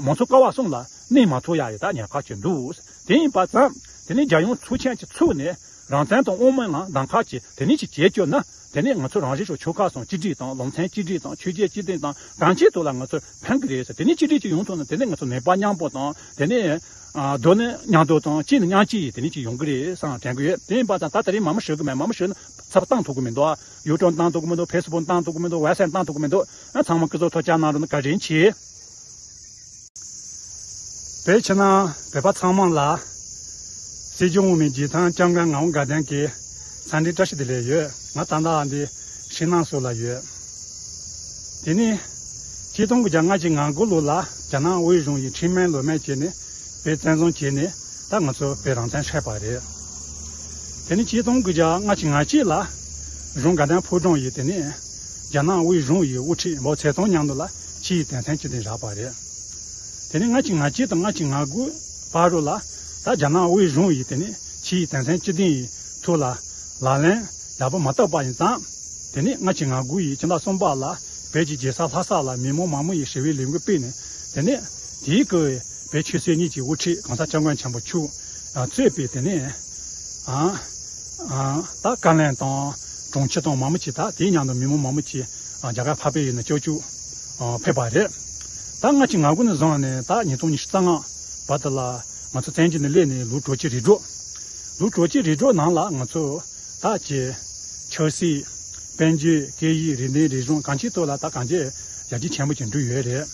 མང་གཙོ་ཀ་བ་གསུམ་ལ་གནས་མ་ཐུབ་ཡ་ཡི་ད་ཉེན་ཁ་ཅིག་འདུག་དེ་ཡིན་པ་ཙང་དེ་ནས་རྒྱལ་ཡོངས་ཚོགས་ཆེན་གྱི་ཚུགས་ནས་རང་བཙན་དང་དབུ་མའི་ལམ་གདམ་ཁ་ཅིག་དེ་ནས་ཅིག་བྱེད་བཅུག་ན་དེ་ནས་ང་ཚོ་རང་རེ་ཚོ་ཆོལ་ཁ་གསུམ་གཅིག་སྒྲིལ་དང་ལུང་ཚན་གཅིག་སྒྲིལ་དང་ཆོས་བརྒྱུད་གཅིག་སྒྲིལ་དང་གང་ཅིའི་ཐོག་ལ་ང་ཚོ་ཕན་གི་རེད་ཟེར། དེ་ནས་གཅིག་སྒྲིལ་ཅིག་ཡོང་ཐུབ་ན་དེ་ནས་ང་ཚོ་ནུས་པ་མཉམ་པོ་དང་དེ་ནས་རྡོ་ནི་མཉམ་རྡོ་དང་གཅིག་ནི་མཉམ་གཅིག་ཡིས་དེ་ནས་ཅིག་ཡོང་གི་རེད་བསམ་དྲན་གི་ཡོད། དེ་ཡིན་པ་ཙང་ད་ད་རེས་མ་མ་ཞུ་གི་མེད། མ་མ་ཞུ་ན་ཚབ་བཏང་ཐུབ་གི་མི་འདུག་ཡུ་ཊུབ་བཏང་ཐུབ་གི་མི་འདུག་ཕེ་སི་བུག་བཏང་ཐུབ་གི་མི་འདུག་ཝེབ་སའིཊ་བཏང་ཐུབ་གི་མི་འདུག་ཨ་ཚང་མ་སྐུ་གཟུགས་ཐུགས་ཅག་གནང་རོགས་གནང་། བཀའ་དྲིན་ཆེ། བོད་ཕྱི་ནང་བོད་པ་ཚང་མ་ལ་ སྲིད་སྐྱོང་འོས་མི་རྒྱལ་ཐང་སྐྱབས་མགོན་ངག་དབང་དགའ་ལྡན་གྱི་འཚམས་འདྲི་བཀྲ་ཤིས་བདེ་ལེགས་ཡོད། ང་ད་ལྟ་འདི་ཧྲི་ནང་སོགས་ལ་ཡོད། དེ་ནས་ཆིག་སྟོང་དགུ་བརྒྱ་ལྔ་བཅུ་ང་དགུ་ལོ་ལ་རྒྱ་ནག་དབུས་གཞུང་གིས་ཁྲིམས་མེད་ལུགས་མེད་བྱས་ནས་བོད་བཙན་བཟུང་བྱས་ནས་ད་ང་ཚོ་བོད་རང་བཙན་སྤྲད་པ་རེད། དེ་ནས་ཆིག་སྟོང་དགུ་བརྒྱ་ལྔ་བཅུ་ང་གཅིག་ལ་གཞུང་དགའ་ལྡན་ཕོ་བྲང་ཡིས་དེ་ནས་རྒྱ་ནག་དབུས་གཞུང་གི་དབུ་ཁྲིད་འབའ་ཚེ་ཏོང་མཉམ་དུ་ལ་ཕྱི་ཡི་དོན་ཚན་སྤྱི་འཐུས་བཞག་པ་རེད། དེ་ནས་ལྔ་བཅུ་ང་གཅིག་དང་ལྔ་བཅུ་ང་དགུ་བར་རུ་ལ་ད་རྒྱ་ནག་དབུས་གཞུང་གིས་དེ་ནས་ཕྱི་ཡི་དོན་ཚན་སྤྱི་འཐུས་ཡི་ཐོག་ལ་ལག་ལེན་ཡག་པོ་མ་བསྟར་བ་ཡིན་ཙང་། དེ་ནས་ལྔ་བཅུ་ང་དགུ་ཡི་ཕྱི་ཟླ་གསུམ་པ་ལ་བོད་ཀྱི་རྒྱལ་ས་ལྷ་ས་ལ་མི་མང་མང་མོ་ཡིས་ཞི་བའི་ལས་འགུལ་སྤེལ་ནས། དེ་ནས་དེའི་སྐབས་བོད་ཆོས་སྲིད་གཉིས་ཀྱི་དབུ་ཁྲིད་གོང་ས་སྐྱབས་མགོན་ཆེན་པོ་མཆོག་གཙོས་པའི་དེ་ནས་ཨ་ཨ་ད་བཀའ་བློན་དང་དྲུང་ཆེ་དང་མང་མོ་ཅིག་ད་དེའི་མཉམ་དུ་མི་མང་མང་མོ་ཅིག་རྒྱ་གར་འཕགས་པའི་ཡུལ་ནས་སྐྱབས་བཅོལ་ཕེབས་པ་རེད། ད་ལྔ་བཅུ་ང་དགུ་ནས་བཟུང་ནས་ད་ཉིས་སྟོང་ཉི་ཤུ་རྩ་ལྔ་བར་དུ་ལ་ང་ཚོ་བཙན་བྱོལ་ནས་སླེབས་ནས་ལོ་དྲུག་ཅུ་རེ་དྲུག་ལོ་དྲུག་ཅུ་རེ་དྲུག་ནང་ལ་ང་ཚོ་ད་ཀྱི་ཆབ་སྲིད། དཔལ་འབྱོར། སྐད་ཡིག་རིག་གནས་རིག་གཞུང་གང་ཅིའི་ཐོག་ལ་ད་གང་ཅི་ཡར་རྒྱས་ཆེན་པོ་ཅིག་འགྲོ་ཡོད་རེད།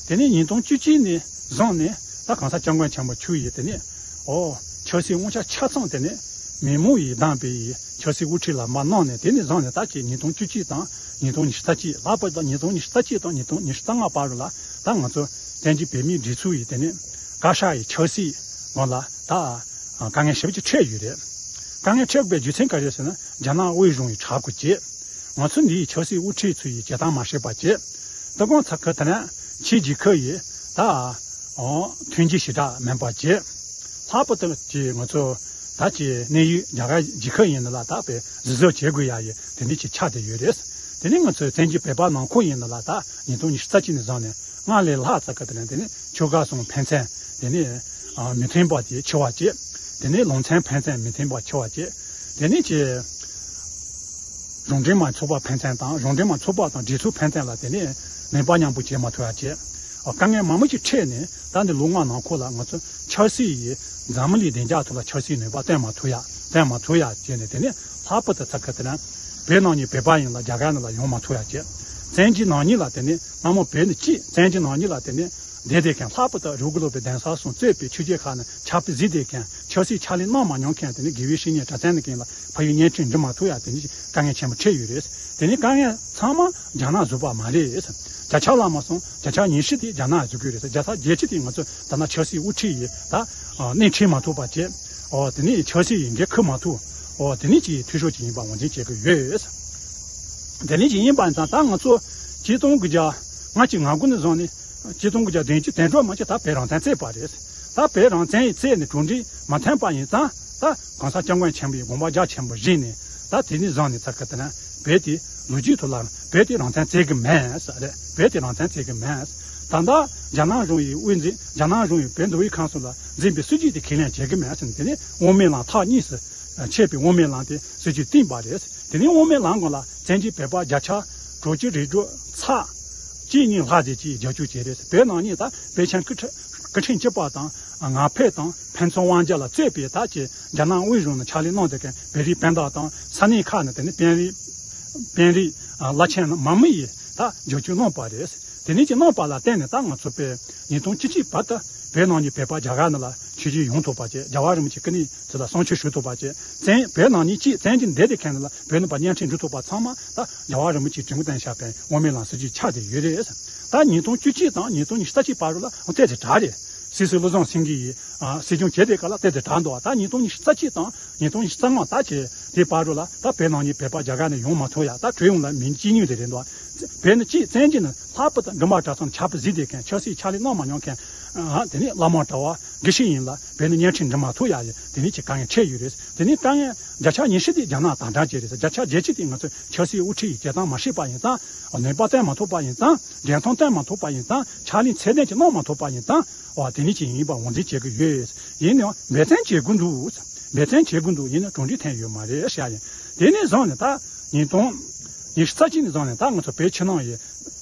དེ་ནས་ཉིས་སྟོང་བཅུ་གཅིག་ནས་བཟུང་ནས་ད་གོང་ས་སྐྱབས་མགོན་ཆེན་པོ་མཆོག་ཡིས་དེ་ནས་ཨོ་ཆབ་སྲིད་དབང་ཆ་ཆ་ཚང་དེ་ནས་མི་མང་ཡིས་བདམས་པའི་ཆབ་སྲིད་དབུ་ཁྲིད་ལ་མ་གནང་ནས། དེ་ནས་བཟུང་ནས་ད་ཀྱི་ཉིས་སྟོང་བཅུ་གཅིག་དང་ཉིས་སྟོང་ཉི་ཤུ་རྩ་གཅིག་ལྷག་པར་དུ་ཉིས་སྟོང་ཉི་ཤུ་རྩ་གཅིག་དང་ཉིས་སྟོང་ཉི་ཤུ་རྩ་ལྔ་བར་རུ་ལ་ད་ང་ཚོ་བཙན་བྱོལ་བོད་མིའི་སྒྲིག་འཛུགས་ཡིས་དེ་ནས་བཀའ་ཤག་ཡི་ཆབ་སྲིད་སྒང་ལ་ད་དཀའ་ངལ་ཞེ་པོ་ཅིག་འཕྲད་ཡོད་རེད། དཀའ་ངལ་འཕྲད་དགོས་པའི་རྒྱུ་མཚན་ག་རེ་ཟེར་ན། རྒྱ་ནག་དབུས་གཞུང་ཡིས་དྲག་པོ་བྱས། ང་ཚོ་འདིའི་ཆབ་སྲིད་དབུ་ཁྲིད་ཚོ་ཡིས་བྱེད་སྟངས་མ་ཤེས་པ་བྱས། ད་དགོང་ཚ་ཁ་ད་ནས་ཕྱི་རྒྱལ་ཁབ་ཡིས་ད་ཨོ་མཐུན་རྐྱེན་ཞེ་དྲག་མིན་པ་བྱས། ལྷག་པར་དུ་ཀྱི་ང་ཚོ་ད་ཀྱི་གནས་ཡུལ་རྒྱ་གར་རྒྱལ་ཁབ་ཡིན་ན་ལ་ད་དཔེ་གཟབ་གཟབ་བྱེད་དགོས་ཡ་ཡི་དེ་འདྲ་ཅིག་ཆགས་བསྡད་ཡོད་རེད། དེ་ནས་ང་ཚོའི་བཙན་བྱོལ་བོད་པ་ནང་ཁུལ་ཡིན་ན་ལ་ད་ཉིས་སྟོང་ཉི་ཤུ་རྩ་གཅིག་ནས་བཟུང་ནས་སྔར་ལས་ལྷག་ཙམ་གི་དེ་ནས་དེ་ནས་ཆོལ་ཁ་གསུམ་ཕན་ཚུན་དེ་ནས་མི་མཐུན་པ་དེ་ཆེ་བ་བྱས། དེ་ནས་ལུང་ཚན་ཕན་ཚུན་མི་མཐུན་པ་ཆེ་བ་བྱས། དེ་ནས་ཀྱི་གཞུང་འབྲེལ་མ་ཚོགས་པ་ཕན་ཚུན་དང་གཞུང་འབྲེལ་མ་ཚོགས་པ་དང་སྒྲིག་འཛུགས་ཕན་ཚུན་ལ་དེ་ནས་ལེན་པ་མཉམ་པོ་བྱེད་མ་ཐུབ་ཡ་བྱས། དཀའ་ངལ་མང་པོ་ཞིག་འཕྲད་ནས་ད་འདི་ལོ་ལྔ་ནང་འཁོད་ལ་ང་ཚོ་ཆབ་སྲིད་ཡིས་འཛམ་གླིང་བདེ་འཇགས་ཐོག་ལ་ཆབ་སྲིད་ནུས་པ་བཏོན་མ་ཐུབ་ཡ་བཏོན་མ་ཐུབ་ཡ་བྱས་ནས། དེ་ནས་ལྷག་པར་དུ་ཚ་ཁ་དེ་ན་བོད་ནང་ནས་བོད་པ་ཡིན་ལ་རྒྱ་གར་ནང་ལ་ཡོང་མ་ཐུབ་ཡ་བྱས། བཙན་བྱོལ་ནང་ནས་ལ་དེ་ནས་སྔ་མོ་བོད་ནས་གཅིག་བཙན་བྱོལ་ནང་ནས་ལ་དེ་ནས་བསྡད་བསྡད་མཁན་ལྷག་པར་དུ་རུ་གུ་ལོ་པའི་གདན་ས་གསུམ་གཙོས་པའི་ཆོས་བརྒྱུད་ཁག་ནས་ཆབ་སྲིད་གཟིགས་བསྡད་མཁན་ཆབ་སྲིད་ཕྱག་ལས་གནང་མ་མྱོང་མཁན་དེ་ནས་དགེ་བའི་བཤེས་གཉེན་གྲྭ་ཚང་ནས་མཁན་ལ་ཕ་ཡུལ་བརྙན་འཕྲིན་འབྲི་མ་ཐུབ་ཡ་དེ་ནས་དཀའ་ངལ་ཆེན་པོ་འཕྲད་ཡོད་རེད། དེ་ནས་དཀའ་ངལ་ཚང་མ་རྒྱ་ནག་བཟོས་པ་མ་རེད། བརྒྱ་ཆ་ལ་མ་སོང་བརྒྱ་ཆ་ཉི་ཤུ་དེ་རྒྱ་ནག་བཟོ་གི་རེད། བརྒྱ་ཆ་བརྒྱད་ཅུ་དེ་ང་ཚོ་ད་ལྟ་ཆབ་སྲིད་དབུ་ཁྲིད་ཡིས་ད་སྣེ་ཁྲིད་མ་ཐུབ་པ་བྱས། ཨོ་དེ་ནས་ཆབ་སྲིད་ཡིན་འགན་འཁུར་མ་ཐུབ། ཨོ་དེ་ནས་ཀྱི་འཐུས་ཤོར་ཅིག་ཡིན་པ་ངོས་འཛིན་བྱེད་ཀྱི་ཡོད། དེ་ནས་ཀྱི་ཡིན་པ་ཙང་ད་ང་ཚོ་ཆིག་སྟོང་དགུ་བརྒྱ་ལྔ་བཅུ་ང་དགུ་ནས་བཟུང་ནས་ཆིག་སྟོང་དགུ་བརྒྱ་བདུན་ཅུ་དོན་དྲུག་མ་ཆེ་ད་བོད་རང་བཙན་བརྩད་པ་རེད། ད་བོད་རང་བཙན་ཡིས་བརྩད་ནས་གྲུབ་འབྲས་མ་ཐོན་པ་ཡིན་ཙང་ད་གོང་ས་སྐྱབས་མགོན་ཆེན་པོ་ཡིས་དགོངས་པ་རྒྱ་ཆེན་པོ་བཞེས་ནས། ད་དེ་ནས་བཟུང་ནས་ད་ག་དེ་ན་བོད་དེ་ལོ་རྒྱུས་ཐོག་ལ་བོད་དེ་རང་བཙན་བརྩད་གི་མེད་ཟེར་རེད། བོད་དེ་རང་བཙན་བརྩད་གི་མེད། ད་ལྟ་རྒྱ་ནག་གཞུང་ཡིས་དབུས་འཛིན་རྒྱ་ནག་གཞུང་ཡིས་བོད་མདོ་དབུས་ཁམས་གསུམ་ལ་འཛིན་པའི་སྲིད་ཇུས་དེ་ཁས་ལེན་བྱེད་གི་མེད་ཟེར་ནས། དེ་ནས་དབུ་མའི་ལམ་ཐག་གཉིས་སུ་ཕྱེས་པའི་དབུ་མའི་ལམ་དེ་སྲིད་ཇུས་བཏིང་པ་རེད། དེ་ནས་དབུ་མའི་ལམ་སྒང་ལ་བཙན་བྱོལ་བོད་པ་བརྒྱ་ཆ་དྲུག་ཅུ་རེ་དྲུག་ཚེག་གཅིག་གཉིས་ལྷག་ཙམ་ཅིག་རྒྱབ་སྐྱོར་བྱས་རེད། བོད་ནང་ནས་ད་བོད་ཆེན་སྐུ་ཕྲེང་སྐུ་ཕྲེང་བཅུ་པ་དང་ང་ཕོད་དང་ཕུན་ཚོགས་དབང་རྒྱལ་ལ་གཙོས་པའི་ད་ཀྱི་རྒྱ་ནག་དབུས་གཞུང་ནས་ཕྱག་ལས་གནང་བསྡད་མཁན་བོད་རིགས་སྤུན་ཟླ་དང་ས་གནས་ཁག་ནས་དེ་ནས་དཔོན་རིགས་དཔོན་རིགས་བླ་ཆེན་མང་མི་ཡིས་ད་རྒྱབ་སྐྱོར་གནང་པ་རེད། དེ་ནས་ཀྱི་གནང་པ་ལ་བརྟེན་ནས་ད་ང་ཚོ་བོད་ཉིས་སྟོང་བཅུ་གཅིག་བར་དུ་བོད་ནང་གི་བོད་པ་རྒྱ་གར་ནང་ལ་ཆོས་བརྒྱུད་ཡོང་ཐུབ་པ་བྱས། རྒྱལ་བ་རིན་པོ་ཆེ་སྐུ་ཉིད་ཚོ་ལ་གསུང་ཆོས་ཞུ་ཐུབ་པ་བྱས། བཙན་བོད་ནང་ནས་ཅིག་བཙན་གྱིས་བསྡད་བསྡད་མཁན་ལ་བོད་ནང་པ་བརྙན་འཕྲིན་འབྲི་ཐུབ་པ་ཚང་མ་ད་རྒྱལ་བ་རིན་པོ་ཆེས་དྲན་སྐུལ་བཏང་བཞག་པའི་དབུ་མའི་ལམ་སྲིད་ཇུས་ཆགས་བསྡད་ཡོད་རེད། ད་ཉིས་སྟོང་བཅུ་གཅིག་དང་ཉིས་སྟོང་ཉི་ཤུ་རྩ་གཅིག་བར་དུ་ལ་ཏོག་ཙམ་དྲག་རེད། སྲིད་ཟུར་བློ་བཟང་སེང་གེ་ཡིས་ཨ་སྲིད་སྐྱོང་བྱས་དེ་ག་ལ་ཏོག་ཙམ་དྲག་འདུག་ད་ཉིས་སྟོང་ཉི་ཤུ་རྩ་གཅིག་དང་ཉིས་སྟོང་ཉི་ཤུ་རྩ་ལྔ་ད་ཆེ་དེ་བར་དུ་ལ་ད་བོད་ནང་ནས་བོད་པ་རྒྱ་གར་ནས་ཡོང་མ་ཐུབ་ཡ། ད་བྲོས་ཡོང་ལ་མིང་ཅི་ཉུང་དེ་རེད་འདུག་བོད་ནས་ཅིག་བཙན་གྱིས་ནི་ལྷག་པར་དུ་མགྲིན་པ་གྲྭ་ཚང་ཆབ་སྲིད་གཟིགས་བསྡད་མཁན་ཆབ་སྲིད་ཕྱག་ལས་གནང་མ་མྱོང་མཁན་ཨ་དེ་ནས་བླ་མ་གྲྭ་བ་དགེ་བཤེས་ཡིན་ལ་བོད་ནས་བརྙན་འཕྲིན་འབྲི་མ་ཐུབ་ཡ་ཡི་དེ་ནས་ཅིག་དཀའ་ངལ་འཕྲད་ཡོད་རེད། དེ་ནས་དཀའ་ངལ་བརྒྱ་ཆ་ཉི་ཤུ་དེ་རྒྱ་ནག་དང་འདྲ་ཅིག་རེད། བརྒྱ་ཆ་བརྒྱད་ཅུ་དེ་ང་ཚོ་ཆབ་སྲིད་དབུ་ཁྲིད་ཀྱི་བྱེད་སྟངས་མ་ཤེས་པ་ཡིན་ཙང་། ནུས་པ་བཏོན་མ་ཐུབ་པ་ཡིན་ཙང་། འགན་ཐོག་བཏོན་མ་ཐུབ་པ་ཡིན་ཙང་། ཕྱག་ལས་ཚད་ལྡན་ཅིག་གནང་མ་ཐུབ་པ་ཡིན་ཙང་། འོ་དེ་ནས་ཅིག་ཡིན་པ་ངོས་འཛིན་བྱེད་ཀྱི་ཡོད། ཡིན་ནའང་འབད་བརྩོན་བྱེད་དགོས་འདུག་འབད་བརྩོན་བྱེད་དགོས་འདུག་ཡིན་ན་གྲུབ་འབྲས་ཐོན་ཡོད་མ་རེད་ཤག་ཡིན། དེ་ནས་བཟུང་ནས་ད་ཉིས་སྟོང་ཉི་ཤུ་རྩ་གཅིག་ནས་བཟུང་ནས་ད་ང་ཚོ་བོད་ཕྱི་ནང་ཡི་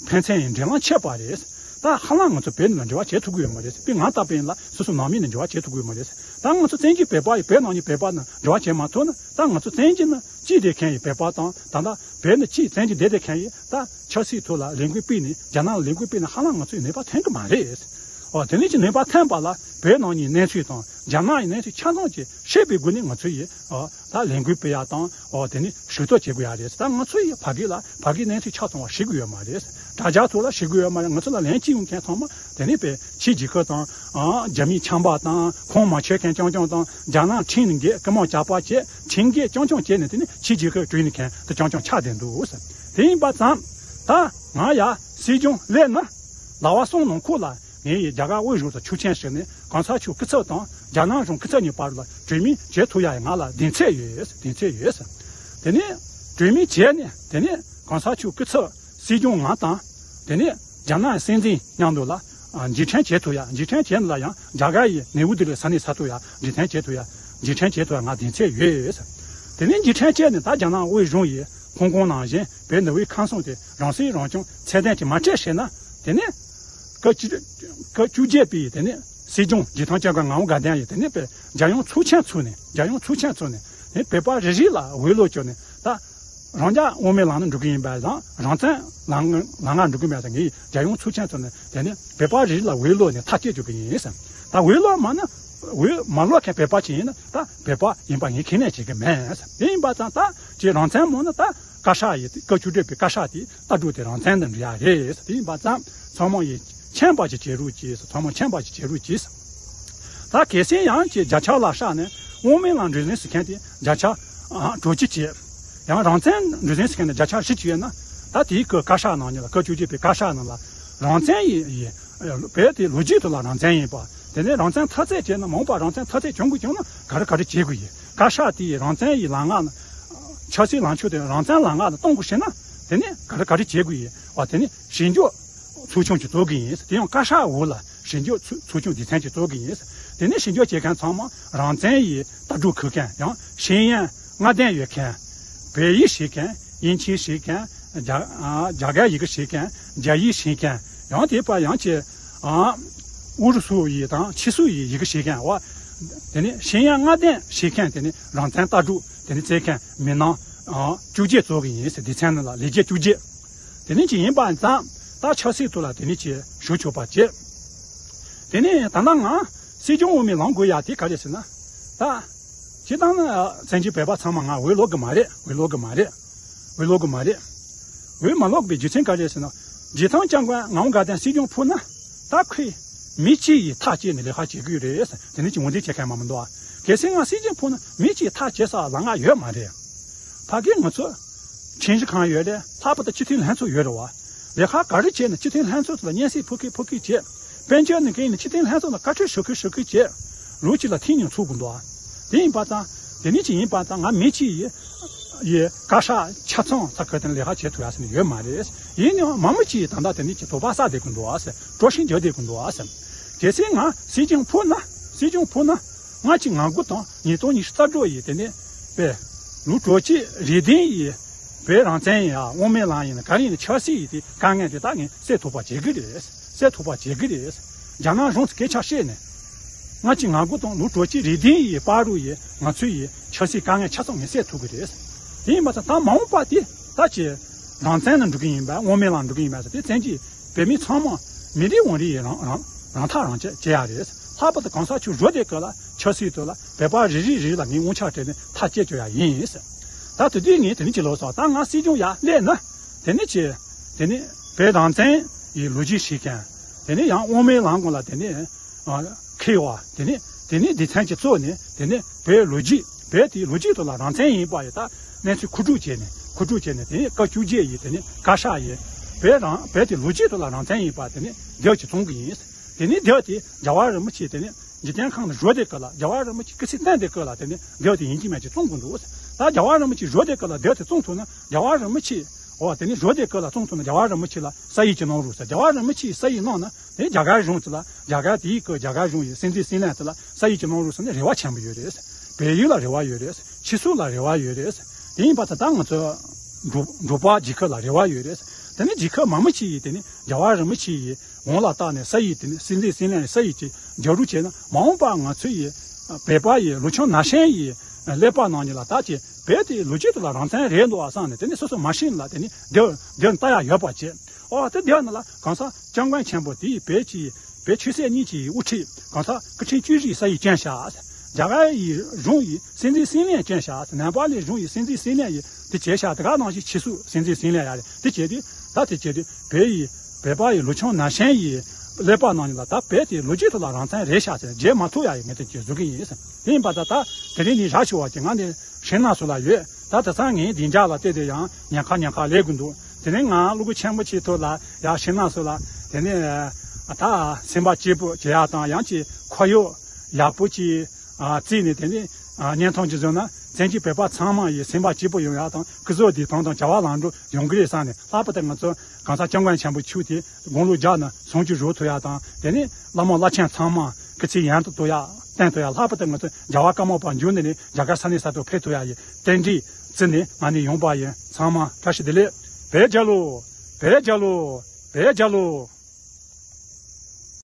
ཕན་ཚུན་ཡི་འབྲེལ་ལམ་ཆད་པ་རེད། ད་ཧ་ལམ་ང་ཚོ་བོད་ནང་ལ་འབྲེལ་བ་བྱེད་ཐུབ་ཀྱི་ཡོད་མ་རེད། དཔེར་ང་ལྟ་བུ་ཡིན་ལ་སོ་སོ་ནང་མི་ནང་འབྲེལ་བ་བྱེད་ཐུབ་ཀྱི་ཡོད་མ་རེད། ད་ང་ཚོ་བཙན་གྱིས་བོད་པ་ཡིས་བོད་ནང་གི་བོད་པ་ནང་འབྲེལ་བ་བྱེད་མ་ཐུབ་ན། ད་ང་ཚོ་བཙན་གྱིས་ནི་གཅིག་བསྡད་མཁན་ཡི་བོད་པ་དང་ད་ལྟ་བོད་ནང་གཅིག་བཙན་གྱིས་བསྡད་བསྡད་མཁན་ཡི་ད་ཆབ་སྲིད་ཐོག་ལ་ལས་འགུལ་སྤེལ་ནས་རྒྱ་ནག་ལ་ལས་འགུལ་སྤེལ་ནས་ཧ་ལམ་ང་ཚོའི་ནུས་པ་ཐོན་གྱི་མ་རེད། ཨོ་དེ་ནས་ཀྱི་ནུས་པ་ཐོན་པ་ལ་བོད་ནང་གི་གནས་ཚུལ་དང་རྒྱ་ནག་གི་གནས་ཚུལ་ཆ་ཚང་ཅིག་ཤེས་པའི་སྒོ་ནས་ང་ཚོ་ཡིས་ཨོ་ད་ལས་འགུལ་སྤེལ་ཡ་དང་ཨོ་དེ་ནས་ཞུ་གཏུག་བྱེད་དགོས་ཡ་རེད། ད་ང་ཚོ་ཡིས་ཕ་གི་ལ་ཕ་གིའི་གནས་ཚུལ་ཆ་ཚང་བ་ཤེས་ཀྱི་ཡོད་མ་རེད། དྲ་རྒྱ་ཐོག་ལ་ཤེས་ཀྱི་ཡོད་མ་རེད། ང་ཚོ་ལ་ལན་གཅིག་ཡོང་མཁན་ཚང་མ་དེ་ནས་པའི་ཕྱི་རྒྱལ་ཁབ་དང་ཨ་རྒྱ་མིའི་ཆམ་པ་དང་ཁོང་མ་ཆོད་མཁན་རྐྱང་རྐྱང་དང་རྒྱ་ནག་ཁྲིམས་ནི་འགལ་སྐུ་དམག་ཇག་པ་བྱས་ཁྲིམས་འགལ་རྐྱང་རྐྱང་བྱས་ནས་དེ་ནས་ཕྱི་རྒྱལ་ཁབ་བྲོས་ནས་མཁན་དེ་རྐྱང་རྐྱང་ཆགས་བསྡད་འདུག་དེ་ཡིན་པ་ཙང་ད་ང་ཡ་སྲིད་སྐྱོང་སླེབས་ན་ཟླ་བ་གསུམ་ནང་ཁུལ་ལ་ངས་ཡི་རྒྱ་གར་དབུས་གཞུང་དུ་ཆོག་མཆན་ཞུས་ནས་གོང་ས་མཆོག་སྐུ་ཚབ་དང་རྒྱ་ནག་གཞུང་སྐུ་ཚབ་གཉིས་བར་ལ་གྲོས་མོལ་བྱེད་ཐུབ་ཡ་ཡི་ང་ལ་གདེང་ཚོད་ཡོད། གདེང་ཚོད་ཡོད། དེ་ནས་གྲོས་མོལ་བྱས་ནས་དེ་ནས་གོང་ས་མཆོག་སྐུ་ཚབ་སྲིད་སྐྱོང་ང་དང་དེ་ནས་རྒྱ་ནག་སྲིད་འཛིན་མཉམ་དུ་ལ་ཨ་མཇལ་འཕྲད་བྱེད་ཐུབ་ཡ། མཇལ་འཕྲད་བྱས་ན་ལ་ཡང་རྒྱ་གར་ཡི་ནེའུ་ལྡི་ལི་ས་གནས་ས་ཐོག་ཡ་མཇལ་འཕྲད་བྱེད་ཐུབ་ཡ། མཇལ་འཕྲད་བྱེད་ཐུབ་ཡ་ང་གདེང་ཚོད་ཡོད། དེ་ནས་མཇལ་འཕྲད་བྱས་ནས་ད་རྒྱ་ནག་དབུས་གཞུང་ཡི་ཧོང་ཀོང་ནང་བཞིན་བོད་འདི་བའི་ཁམས་གསུམ་དེ་རང་སྲིད་རང་སྐྱོང་ཚད་ལྡན་གྱི་མ་སྤྲད་ཤེས་ན་དེ་ནས་སྐབས་བཅུ་སྐབས་བཅུ་བརྒྱད་པའི་དེ་ནས་སྲིད་སྐྱོང་རྗེ་ཐང་ལྕགས་མགར་ངག་དབང་དགའ་ལྡན་ཡིས་དེ་ནས་པའི་རྒྱལ་ཡོངས་ཚོགས་ཆེན་ཚུགས་ནས་རྒྱལ་ཡོངས་ཚོགས་ཆེན་ཚུགས་ནས་དེ་བོད་པ་རེ་རེ་ལ་འོས་བླུགས་བཅོལ་ནས་ད་རང་རྒྱལ་དབུ་མའི་ལམ་ནས་འགྲོ་གི་ཡིན་པ་དང་རང་བཙན་ལམ་ལམ་ཁ་འགྲོ་གི་ཡིན་པ་དང་ངས་རྒྱལ་ཡོངས་ཚོགས་ཆེན་ཚུགས་ནས་དེ་ནས་བོད་པ་རེ་རེ་ལ་འོས་བླུགས་ནས་ཐག་གཅོད་བཅོལ་གི་ཡིན་ཟེར། ད་འོས་བླུགས་མ་ན་འོས་མ་བླུགས་མཁན་བོད་པ་ཅིག་ཡིན་ན་ད་བོད་པ་ཡིན་པ་ངས་ཁས་ལེན་བྱེད་གི་མེད་ཟེར། དེ་ཡིན་པ་ཙང་ད་ཅིག་རང་བཙན་མོ་ན་ད་བཀའ་ཤག་ཡི་བཀའ་བཅུ་དྲུག་པའི་བཀའ་ཤག་དེ་ལྟ་གྲུབ་དེ་རང་བཙན་དུ་འགྲོ་ཡ་རེད་ཟེར། དེ་ཡིན་པ་ཙང་ཚང་མ་ཡིས་མཁྱེན་པ་ཅིག་བྱེད་རོགས་གྱིས་ཟེར། ཚང་མ་མཁྱེན་པ་ཅིག་བྱེད་རོགས་གྱིས་ཟེར། ད་གལ་སྲིད་ཡང་ཅིག་བརྒྱ་ཆ་ལ་བཞག་ནས་དབུ་མའི་ལམ་འགྲོ་བཞིན་ཟེར་མཁན་དེ་བརྒྱ་ཆ་ཨ་དྲུག་ཅུ་བྱས། ཡང་རང་བཙན་འགྲོ་བཞིན་ཟེར་མཁན་དེ་བརྒྱ་ཆ་བཞི་བཅུ་ཡོད་ན་ད་དེའི་སྐབས་བཀའ་ཤག་ནང་ཉིད་ལ་བཀའ་བཅུ་བརྒྱད་པའི་བཀའ་ཤག་ནང་ལ་རང་བཙན་ཡིན་ཡིན་བོད་དེ་ལོ་རྒྱུས་ཐོག་ལ་རང་བཙན་ཡིན་པ། དེ་ནས་རང་བཙན་འཐབ་རྩོད་བྱས་ན་མ་འོངས་པ་རང་བཙན་འཐབ་རྩོད་བྱུང་དགོས་བྱུང་ན་ག་རེ་ག་རེ་བྱེད་དགོས་ཡིན། བཀའ་ཤག་དེ་ཡིས་རང་བཙན་ཡི་ལམ་ལྔ་ཆབ་སྲིད་ལངས་ཕྱོགས་དེ་རང་བཙན་ལམ་ལྔ་ལ་གཏོང་དགོས་ཤེ་ན་དེ་ནས་ག་རེ་ག་རེ་བྱེད་དགོས་ཡིན་བ། དེ་ནས་ཞིབ་འཇུག་ཚོགས་ཆུང་ཅིག་བཙུགས་ཀྱི་ཡིན། དེ་ཡང་བཀའ་ཤག་འོག་ལ་ཞིབ་འཇུག་ཚོགས་ཚོགས་ཆུང་སྡེ་ཚན་ཅིག་བཙུགས་ཀྱི་ཡིན། དེ་ནས་ཞིབ་འཇུག་བྱེད་མཁན་ཚང་མ་རང་བཙན་ཡི་ལྟ་གྲུབ་འཁུར་མཁན་ཡང་ཤེས་ཡོན་ལྔ་ལྡན་ཡོད་མཁན། བོད་ཡིག་ཤེས་མཁན། དབྱིན་ཇི་ཤེས་མཁན། རྒྱ་ཨ་རྒྱ་གར་ཡི་གེ་ཤེས་མཁན། རྒྱ་ཡིག་ཤེས་མཁན། ཡང་དེ་པ་ཡང་ཅིག་ཨ་ཨུ་རུ་སུ་ཡི་དང་ཕྱི་སུ་ཡི་ཡི་གེ་ཤེས་མཁན་བ། དེ་ནས་ཤེས་ཡོན་ལྔ་ལྡན་ཤེས་མཁན་དེ་ནས་རང་བཙན་ལྟ་གྲུབ་དེ་ནས་བཙལ་མཁན་མི་སྣ་ཨ་བཅུ་བརྒྱད་བཙུགས་ཀྱི་ཡིན་ཟེར། སྡེ་ཚན་ནང་ལ་ལས་བྱེད་བཅུ་བརྒྱད། དེ་ནས་ཅིག་ཡིན་པ་ཙང་ད་ཆབ་སྲིད་ཐོག་ལ་དེ་ནས་ཅིག་ཞུ་ཆོག་པ་བྱེད། དེ་ནས་ད་ལྟ་ང་སྲིད་སྐྱོང་འོས་མི་ལངས་དགོས་ཡ་དེ་ག་རེ་ཟེར་ན། ད་སྤྱིར་བཏང་ན་བཙན་བྱོལ་བོད་པ་ཚང་མ་ང་འོས་བླུག་གི་མ་རེད། འོས་བླུག་གི་མ་རེད། འོས་བླུག་གི་མ་རེད། འོས་མ་བླུག་པའི་རྒྱུ་མཚན་ག་རེ་ཟེར་ན། རྗེ་ཐང་ལྕགས་མགར་ངག་དབང་དགའ་ལྡན་སྲིད་སྐྱོང་ཕུད་ན་ད་ཁོས་མི་གཅིག་ཡིས་ཐག་བཅད་ནས་ལས་ཀ་བྱེད་ཀྱི་ཡོད་རེད། དེ་ནས་ཅིག་ངོས་འཛིན་བྱེད་མཁན་མང་མི་འདུག་ཨ། གལ་སྲིད་ང་སྲིད་སྐྱོང་ཕུད་ན་མི་གཅིག་ཐག་བཅད་ས་ལམ་ཁ་ཡོད་མ་རེད། ཕ་གིར་ང་ཚོ་ཁྲིམས་ཞིབ་ཁང་ཡོད་རེད། ལྷག་པར་དུ་སྤྱི་འཐུས་ལྷན་ཚོགས་ཡོད་རེད་བ། ལས་ཀ་ག་རེ་བྱས་ན་སྤྱི་འཐུས་ལྷན་ཚོགས་ཚོ་ལ་སྙན་སེང་ཕུལ་གི་ཕུལ་གི་བྱས། དཔལ་འབྱོར་ནས་གིན་ནས་སྤྱི་འཐུས་ལྷན་ཚོགས་ལ་བཀའ་འཁྲོལ་ཞུ་གི་ཞུ་གི་བྱས། ལོ་གཅིག་ལ་ཐེངས་གཉིས་ཚུགས་དགོས་འདུག་ཨ། དེ་ཡིན་པ་དང་དེ་ནས་ཅིག་ཡིན་པ་དང་ང་མི་གཅིག་ཡིས་ཡི་བཀའ་ཤག་ཆ་ཚང་ས་ཁུལ་དེ་ལས་ཀ་བྱེད་ཐུབ་ཡ་ཟེར་ནས་ཡོད་མ་རེད། ཡིན་ནའང་མང་མོས་ཅིག་ཡིས་ད་ལྟ་དེ་ནས་ཅིག་དོགས་པ་ཟ་བསྡད་དགོས་འདུག་ཨ་ཟེར། གྲོ་ཞིབ་རྒྱག་བསྡད་དགོས་འདུག་ཨ་ཟེར། གལ་སྲིད་ང་སྲིད་སྐྱོང་ཕུད་ན་སྲིད་སྐྱོང་ཕུད་ན། ལྔ་གཅིག་ང་དགུ་དང་ཉིས་སྟོང་ཉི་ཤུ་རྩ་དྲུག་ཡི་དེ་ནས་པའི་ལོ་དྲུག་ཅུ་རེ་བདུན་ཡི་བོད་རང་བཙན་ཡིན་ཡ་དབུ་མའི་ལམ་ཡིན་ན་ག་རེ་ཡིན་ན་ཆབ་སྲིད་ཡི་དེ་དཀའ་ངལ་དེ་དག་ངས་སེལ་ཐུབ་པ་བྱེད་གི་རེད། སེལ་ཐུབ་པ་བྱེད་གི་རེད། རྒྱ་ནག་གཞུང་ཚོ་སྐད་ཆ་བཤད་ནས་ལྔ་གཅིག་ང་དགུ་དང་ལོ་དྲུག་ཅུ་རེ་བདུན་ཡི་བར་དུ་ཡི་ང་ཚོའི་ཡི་ཆབ་སྲིད་དཀའ་ངལ་ཆ་ཚང་ངས་སེལ་ཐུབ་གི་རེད། དེ་ཡིན་པ་ཙང་ད་མ་འོངས་པ་དེ་ད་ཅི་རང་བཙན་ལ་འགྲོ་གི་ཡིན་པ་དབུ་མའི་ལམ་འགྲོ་གི་ཡིན་པ་ཟེར་དེ་བཙན་གྱིས། བོད་མི་ཚང་མ་མི་རེ་ངོ་རེ་ཡི་རང་རང་རང་ཐག་རང་བཅད་བྱེད་ཡ་རེད། ལྷག་པར་དུ་གོང་ས་མཆོག་བཞུགས་དེ་སྐབས་ལ་ཆབ་སྲིད་ཐོག་ལ་བོད་པ་རེ་རེ་རེ་ལ་ངས་དབང་ཆ་སྤྲད་ནས་ཐག་བཅད་བཅུག་ཡ་ཡིན་ཟེར། ད་དེ་དུས་ངས་དེ་ནས་ཅི་ལོག་སོང་ད་ང་སྲིད་སྐྱོང་ཡར་སླེབས་ན་དེ་ནས་ཅི་དེ་ནས་བོད་རང་བཙན་ཡི་ལོ་རྒྱུས་ཤེས་མཁན་དེ་ནས་ཡང་དབུ་མའི་ལམ་སྒང་ལ་དེ་ནས། མཁས་པ་དེ་ནས་དེ་ནས་སྡེ་ཚན་གྱི་གཙོ་ནས་དེ་ནས་བོད་ལོ་རྒྱུས་བོད་དེའི་ལོ་རྒྱུས་ཐོག་ལ་རང་བཙན་ཡིན་པ་ཡི་ད་གནས་ཚུལ་མཁོ་སྒྲུབ་བྱས་ནས་མཁོ་སྒྲུབ་བྱས་ནས་དེ་ནས་བཀའ་བཅུ་བརྒྱད་ཡི་དེ་ནས་བཀའ་ཤག་ཡི་བོད་རང་བོད་དེ་ལོ་རྒྱུས་ཐོག་ལ་རང་བཙན་ཡིན་པ་དེ་ནས་དེབ་ཅིག་བཙོང་གི་ཡིན། དེ་ནས་དེབ་དེ་རྒྱལ་བ་རིན་པོ་ཆེ་དེ་ནས་འཇིག་རྟེན་ཁམས་ལ་བཞུགས་དེ་སྐབས་ལ་རྒྱལ་བ་རིན་པོ་ཆེ་སྐུ་ཚེ་བརྟན་དེ་སྐབས་ལ་དེ་ནས་དེབ་དེ་ཡིན་གཅིག་མིན་གཅིག་བཙོང་དགོས་འདུག་ད་རྒྱལ་བ་རིན་པོ་ཆེ་བཞུགས་དེ་སྐབས་ལ་དེབ་དེ་བཙོང་ཐུབ་ན་རྒྱལ་བ་རིན་པོ་ཆེ་འོ་དེ་ནས་བཞུགས་དེ་སྐབས་ལ་བཙོང་ཐུབ་ན་རྒྱལ་བ་རིན་པོ་ཆེ་ལ་ས་ཡིག་ཅིག་གནང་རོགས་ཟེར། རྒྱལ་བ་རིན་པོ་ཆེས་ས་ཡིག་གནང་ན་དེ་རྒྱ་གར་གཞུང་ཚོ་ལ་རྒྱ་གར་དེའི་སྐབས་རྒྱ་གར་གཞུང་ཡི་སྲིད་འཛིན་སྲིད་བློན་ཚོ་ལ་ས་ཡིག་ཅིག་གནང་རོགས་ཟེར་ནས་རེ་བ་ཆེན་པོ་ཡོད་རེད། བལ་ཡུལ་ལ་རེ་བ་ཡོད་རེད། ཕྱི་སྲིད་ལ་རེ་བ་ཡོད་རེད། དེ་ཡིན་པ་ཚ་ད་ང་ཚོ་འབྲོག་འབྲོག་པ་རྒྱལ་ཁབ་ལ་རེ་བ་ཡོད་རེད། དེ་ནི་རྒྱལ་ཁབ་མང་པོ་ཅིག་ཡིས་དེ་ནི་རྒྱལ་བ་རིན་པོ་ཆེ་ཡི་དབང་ལ་བཏགས་ནས་ས་ཡིག་དེ་ནི་སྲིད་འཛིན་སྲིད་བློན་ཡི་ས་ཡིག་ཅིག་རྒྱག་རོགས་བྱས་ན་མ་འོངས་པ་ང་ཚོ་ཡི་བོད་པ་ཡི་ལུགས་ཆེན་ན་གཞོན་ཡི་ཀླད་པ་ནང་ཉིད་ལ་ད་ཅི་བོད་དེ་ལོ་རྒྱུས་དེ་ལ་རང་བཙན་རེད་འདུག་ཨ་བསམ་ནས་དེ་ནི་སོ་སོ་མ་ཤེས་ལ་དེ་ནི་དེབ་དེབ་ལྟ་ཡ་ཡོད་པ་བྱས། ཨོ་དེ་དེབ་ནི་ལ་གང་ཟག་སྐྱབས་མགོན་ཆེན་པོ་དེ་ཡི་བོད་ཀྱི་ བོད་ཆོས་སྲིད་གཉིས་ཀྱི་དབུ་ཁྲིད་གང་ཟག་སྐུ་ཕྲེང་བཅུ་བཞི་ས་ཡིས་བསྐྱངས་ཤག་རྒྱ་གར་ཡི་གཞུང་ཡིས་སྲིད་འཛིན་སྲིད་བློན་བསྐྱངས་ཤག་ནེ་པཱལ་ལི་གཞུང་ཡིས་སྲིད་འཛིན་སྲིད་བློན་ཡིས་དེ་བྱས་ཤག་དེ་ག་ནང་བཞིན་ཕྱིས་སུ་སྲིད་འཛིན་སྲིད་བློན་ཡ་རེད། དེ་བྱས་དུས་ད་དེ་བྱས་དུས་བོད་ཡི་བོད་པ་ཡི་ལུགས་བྱང་ན་གཞོན་ཡི་ཀླད་པ་ནང་ལ་ད་བོད་དེ་ལོ་རྒྱུས་ཐོག་ལ་རང་བཙན་རེད་ཤག་ཟེར་བརྗེད་མ་ཐུབ་ཡ་ཡི་ངེས་དོན་ཅིག་བཟོ་གི་ཡིན། དེ་ཡིན་པ་ད་ད་དེ་རིང་ནི་ཞག་ཆུ་བ་ཅིག་ང་ནི་ཧྲིན་ན་སུ་ལ་ཡོད། ད་དེ་ཚང་ངའི་བདེ་འཇགས་ལ་བལྟས་ཏེ་ཡང་ཉེན་ཁ་ཉེན་ཁ་ལས་དགོས་འདུག་དེ་ནས་ང་ཀླུ་མཁར་ཆེན་པོ་ཆེའི་ཐོག་ལ་ཡར་ཧྲིན་ན་སུ་ལ་དེ་ནས་ད་སེམས་པ་སྐྱིད་པོ་བྱེད་ཡག་དང་ཡང་ཅིག་ཁོར་ཡུག་ཡག་པོ་ཅིག་བརྩིས་ནས་དེ་ནས་བརྙན་ཐུང་ཅིག་བཟོས་ན་བཙན་བྱོལ་བོད་པ་ཚང་མ་ཡི་སེམས་པ་སྐྱིད་པོ་ཡོང་ཡག་དང་སྐུ་གཟུགས་བདེ་ཐང་དང་བྱ་བ་ལམ་འགྲོ་ཡོང་གི་རེད་བསམ་ནས། ལྷག་པར་དུ་ང་ཚོ་གང་ཟག་སྐྱབས་མགོན་ཆེན་པོ་མཆོག་དེ་དགུང་ལོ་བརྒྱ་ནས་སུམ་ཅུ་རོལ་ཐུབ་ཡག་དང་དེ་ནས་བླ་མ་བླ་ཆེན་ཚང་མ་སྐུ་ཚེ་ཡང་དུ་ཐུབ་ཡག་བརྟན་ཐུབ་ཡག་ལྷག་པར་དུ་ང་ཚོ་རྒྱལ་བ་ཀརྨ་པ་མཇུག་ནས་ནི་རྒྱ་གར་ས་གནས་གསར་དུ་ཕེབས་ཐུབ་ཡག་ཡི་རྟེན་འབྲེལ་བརྩིས་ནས་ང་ནི་ཡོང་པ་ཡིན། ཚང་མ་བཀྲ་ཤིས་བདེ་ལེགས། བོད་རྒྱལ་ལོ། བོད་རྒྱལ་ལོ། བོད་རྒྱལ་ལོ།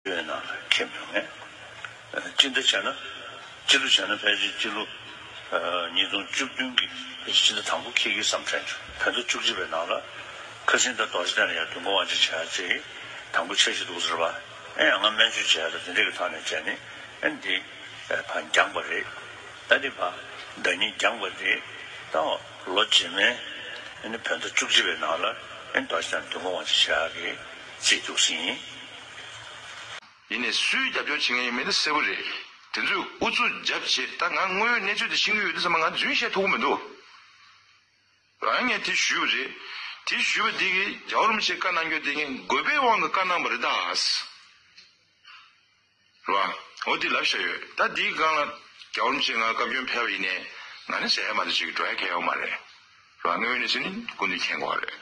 ཡོད་ན་ཁྱེད་མྱོང་ངས། སྤྱི་ཟླ་བྱས་ན། སྤྱི་ལོ་བྱས་ན་ཕལ་ཆེར་སྤྱི་ལོ་ཉིས་སྟོང་བཅུ་བདུན་གྱི་ཕལ་ཆེར་སྤྱི་ཟླ་དང་པོ་འཁེལ་གྱི་བསམ་དྲན་བྱུང་། བོད་ཟླ་བཅུ་གཅིག་པའི་ནང་ལ་ཁ་སང་ད་རྡོ་རྗེ་གདན་ལ་ཡང་དུས་འཁོར་དབང་ཆེན་ཆེ་ཡ་ཅིག་དང་པོ་ཆེ་ཞིག་འདུག་ཟེར་བ། ཨེ་ཡང་ང་སྨན་བཅོས་བྱས་ཡ་ད་དེ་འདྲས་ཀྱི་ཐོག་ནས་བྱས་ནས་ཨེ་འདི་ཕར་འགྱངས་པ་རེད། ད་འདི་ཕར་ཟླ་ཉིན་འགྱངས་པ་རེད། ད་ལོ་རྗེས་མའི་ཨེ་ནི་བོད་ཟླ་བཅུ་གཅིག་པའི་ནང་ལ་ཨེ་རྡོ་རྗེ་གདན་དུས་འཁོར་དབང་ཆེན་ཆེ་ཡ་གི་རྩིས་འདུག་ཟིན་ཡིན། ཡིན་ནའི་སུས་རྒྱབ་སྐྱོར་བྱེད་མཁན་ཡིན་མིན་དེ་གསལ་པོ་རེད། དེ་ཚོས་ཨུ་ཚུགས་རྒྱབ་བྱས་ད་ང་དངོས་ཡོད་གནས་ཚུལ་དེ་ཤེས་ཀྱི་ཡོད་དུས་ཙམ་པ་ང་རྫུན་བཤད་ཐུབ་ཀྱི་མི་འདུག་རང་ངས་དེ་ཞུས་པ་རེད། དེ་ཞུས་པ་དེ་གིས་རྒྱལ་བ་རིན་པོ་ཆེས་བཀའ་གནང་རྒྱུ་དེ་ངས་དགོས་པའི་དབང་གིས་བཀའ་གནང་བ་རེད་ད། རེད་བ། འོ་དེ་ལབ་བཞག་ཡོད། ད་དེའི་སྒང་ལ་རྒྱལ་བ་རིན་པོ་ཆེ་ང་བཀའ་བཀྱོན་ཕེབས་པ་ཡིན་ནའི་ང་ནི་ཟེར་ཡ་མ་གཏོགས་ཅིག་འགྲོ་ཡ་གང་ཡང་ཡོད་མ་རེད། རེད་བ། དངོས་ཡོད་གནས་ཚུལ་ནི་སྐུ་མདུན་མཁྱེན་གྱི་ཡོད་རེད། རེད་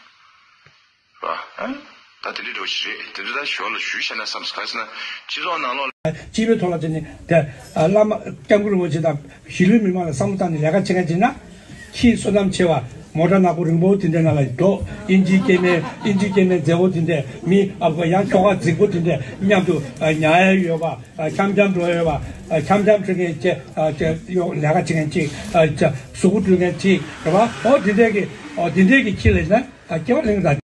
བ། ཨ། ད་དེ་འདྲའི་འདྲ་བོ་ཞིག་རེད། དེ་ཚོ་ད་ཞོར་ལ་ཞུས་བཞག་ན་བསམ་སོང་། ག་ཟེར་ན་སྤྱི་ཚོགས་ནང་ལོགས་ལ། སྤྱི་པའི་ཐོག་ལ་བྱས་ནས་དེ་བླ་མ་སྐྱབས་མགོན་རིན་པོ་ཆེ་དང་གཞིས་ལུས་མི་མང་ལ་བསམ་བློ་བཏང་ནས་ལས་ཀ་བྱེད་མཁན་བྱས་ན། ཁྱི་བསོད་ནམས་ཆེ་བ། མོ་ཊ་ནག་པོ་རིང་པོ་དེ་འདྲའི་ནང་ལ་འགྲོ། ཨིན་ཇིའི་སྐྱེ་དམན། ཨིན་ཇིའི་སྐྱེ་དམན་མཛེས་པོ་དེ་འདྲས། མི་ཨ་ཁོ་ཡང་ཁྱོ་ག་རྫིག་པོ་དེ་འདྲས་མཉམ་དུ་ཉལ་ཡ་ཡོད་པ། འཆམ་འཆམ་འགྲོ་ཡ་ཡོད་པ། འཆམ་འཆམ་འགྲོ་མཁན་བྱས་ཡོང་ལས་ཀ་བྱེད་མཁན་གཅིག་གཟུགས་པོ་འགྲོ་མཁན་གཅིག་རེད་པ། ཨོ་དེ་འདྲས་ཀྱི་ཨོ་དེ་འདྲས་ཀྱི་ཁྱི་ལ་ན་སྐྱེ་བ་ལེན་གྱི་ད།